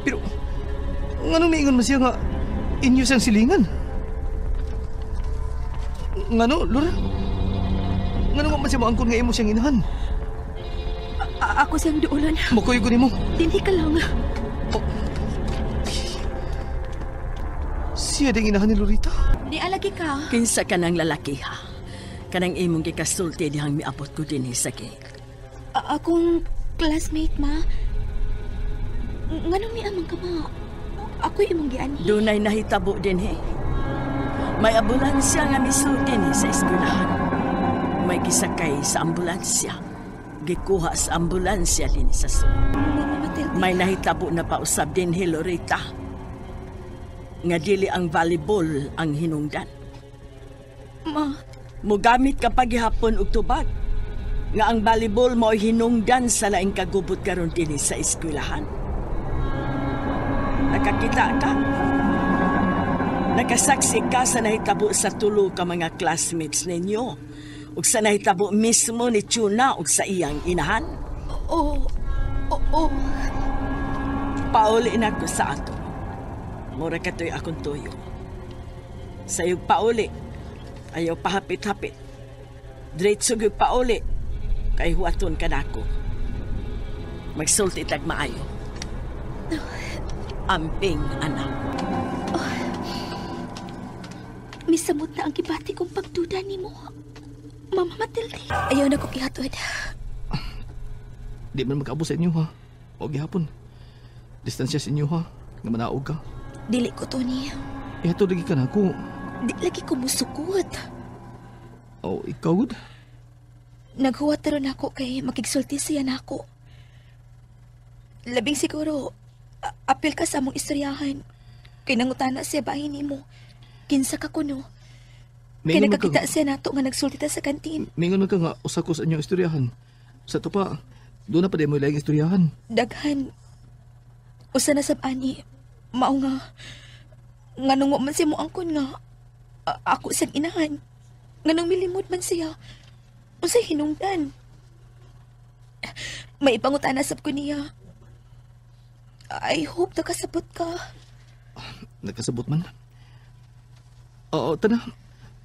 Pero, nganong niingon man siya nga inyo siyang silingan? Ngano, Lora? Ngano nga man siya maangkon nga imo siyang inahan? Ako siyang duulan. Makuyo ko nimo. Dinhi ka lang. Oh. Siya ding inahan ni Lorita. Di alagi ka. Kinsa ka ng lalaki ha? Kanang imong gikasulti dihang miabot ko dinhi sa gate. Akong classmate, ma. Nganong niamang ka, ma? Ako'y imong gianhi. Dunay nahitabo dinhi. May ambulansya nga misulti dinhi sa eskwelahan. May gisakay sa ambulansya. Gikuha sa ambulansya dinhi sa sulod. Mama Matilde. May nahitabo na pausab dinhi, Lorita. Nga dili ang volleyball ang hinungdan. Ma. Mugamit ka paghihapon og tubag. Nga ang volleyball mo'y hinungdan sa laing kagubot karon dinhi sa eskwelahan. Nakakita ka. Nakasaksi ka sa nahitabo sa tulo ka mga classmates ninyo. Ug sa nahitabo mismo ni Chuna ug sa iyang inahan. Oo. Oo. Pauli na ko sa ato. Mura katoy akong tuyo. Sayog pauli. Ayaw pahapit-hapit. Diretso gyud pauli. Kay huwaton ka nako. Magsulti tag maayo. Amping, anak. Oh. Misamot na ang gibati kong pagduda ni mo, Mama Matilde. Ayaw na kong ihatod. Di man magkaabot sa inyo, ha? O gihapon. Distansya sa inyo, ha? Nga manaog ka. Dili ko, Tony. Ihatod lagi ka na ako. Di lagi ko musukot. O, ikaw, good? Naghuwat ron ako kay makigsulti siya na ako. Labing siguro, apil ka sa among istoryahan. Kay nangutana siya bahin nimo. Kinsa ka kuno. Kay nakakita siya nato nga nagsulti ta sa kantin. Mingon man ka nga usa ko sa inyong istoryahan. Sa to pa, doon na pa di mo ilayang istoryahan. Daghan. Usa na sab ani. Mao nga nganong wa man siya moangkon nga ako siyang inahan. Nganong milimod man siya. Unsay hinungdan. May ipangutana sab ko niya. I hope nakasabot ka. Nakasabot man. Oo, tana.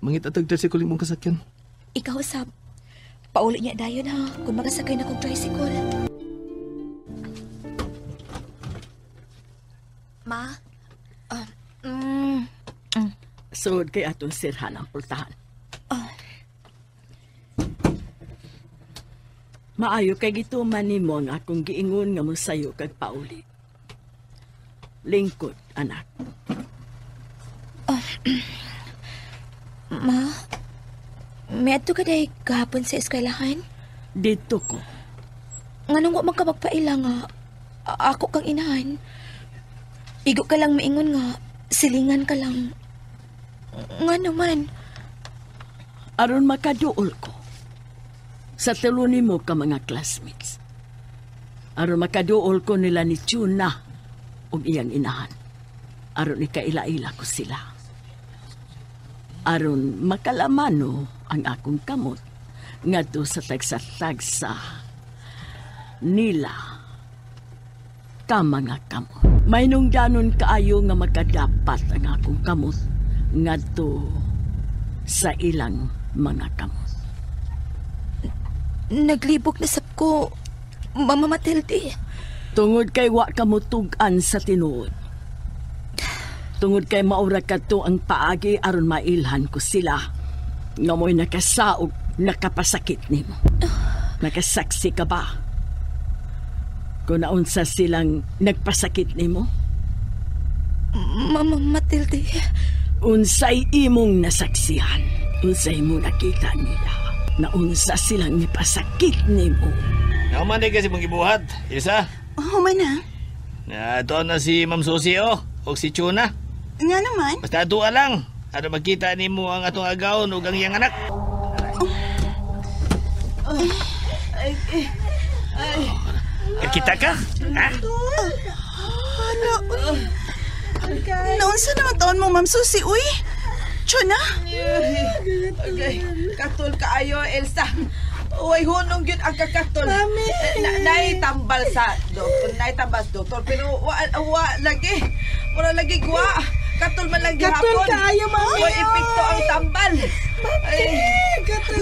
Mangita tag tricycle imong kasakyan. Ikaw, Sab. Pauli niya dayon ha, kung makasakay na kong tricycle. Ma? Sugod kay atong sirhan ang pultahan. Maayo kay gituman nimo ang akong giingon nga mosayo kag pauli. Lingkod, anak. Ma, miadto ka day gahapon sa eskwelahan? Dito ko. Nganong wa man ka magpaila nga ako kang inahan? Igo ka lang maingon nga silingan ka lang. Nga naman. Aron makaduol ko sa tulo nimo ka mga classmates. Aron makaduol ko nila ni Chuna ug iyang inahan. Aron ikaila-ila ko sila. Aron makalamano ang akong kamot ngadto sa tagsa-tagsa nila ka mga kamot. Mahinungdanon kaayo nga makadapat ang akong kamot ngadto sa ilang mga kamot. Naglibog na sab ko, Mama Matilde. Tungod kay wa ka mutug-an sa tinuod. Tungod kay maura kadto ang paagi aron mailhan ko sila nga mo'y nakasaog, nakapasakit nimo. Nakasaksi ka ba? Kung naunsa silang nagpasakit nimo? Mama Matilde. Unsay imong nasaksihan? Unsay mo nakita nila? Naunsa silang nipasakit nimo? Nauman din kasi mong gibuhat, Ilsa. Human na. Ito na si Ma'am Susie, oh. O si Chuna. Nga naman. Basta doa lang. Aron makita nimo ang atong agawon ug ang iyang anak. Kita ka? Ha? Hala, uy. Naunsa naman taon mo, Ma'am Susie, uy? Chuna? Okay. Katol kaayo, Elsa. Uy, hunong yun ang kakatol. Mami! Naitambal sa doktor, naitambal sa doktor, pero wa lagi. Mura lagi gwa. Katol man lang gihapon. Katol kaayo, mami. Wa epekto ang tambal. Ay,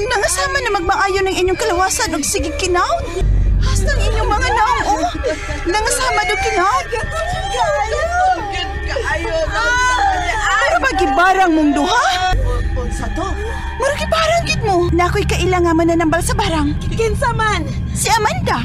Nangasama na magmaayo ng inyong kalawasan og sige kinaw. Hasta ang inyong mga naong, oh. Nangasama do kinaw. Katol yun kaayo. Pero ba gibarang mong duha? Unsa to? Mura gibarang gid mo. Nakoy kaila nga mananambal sa barang. Kinsa man? Si Amanda.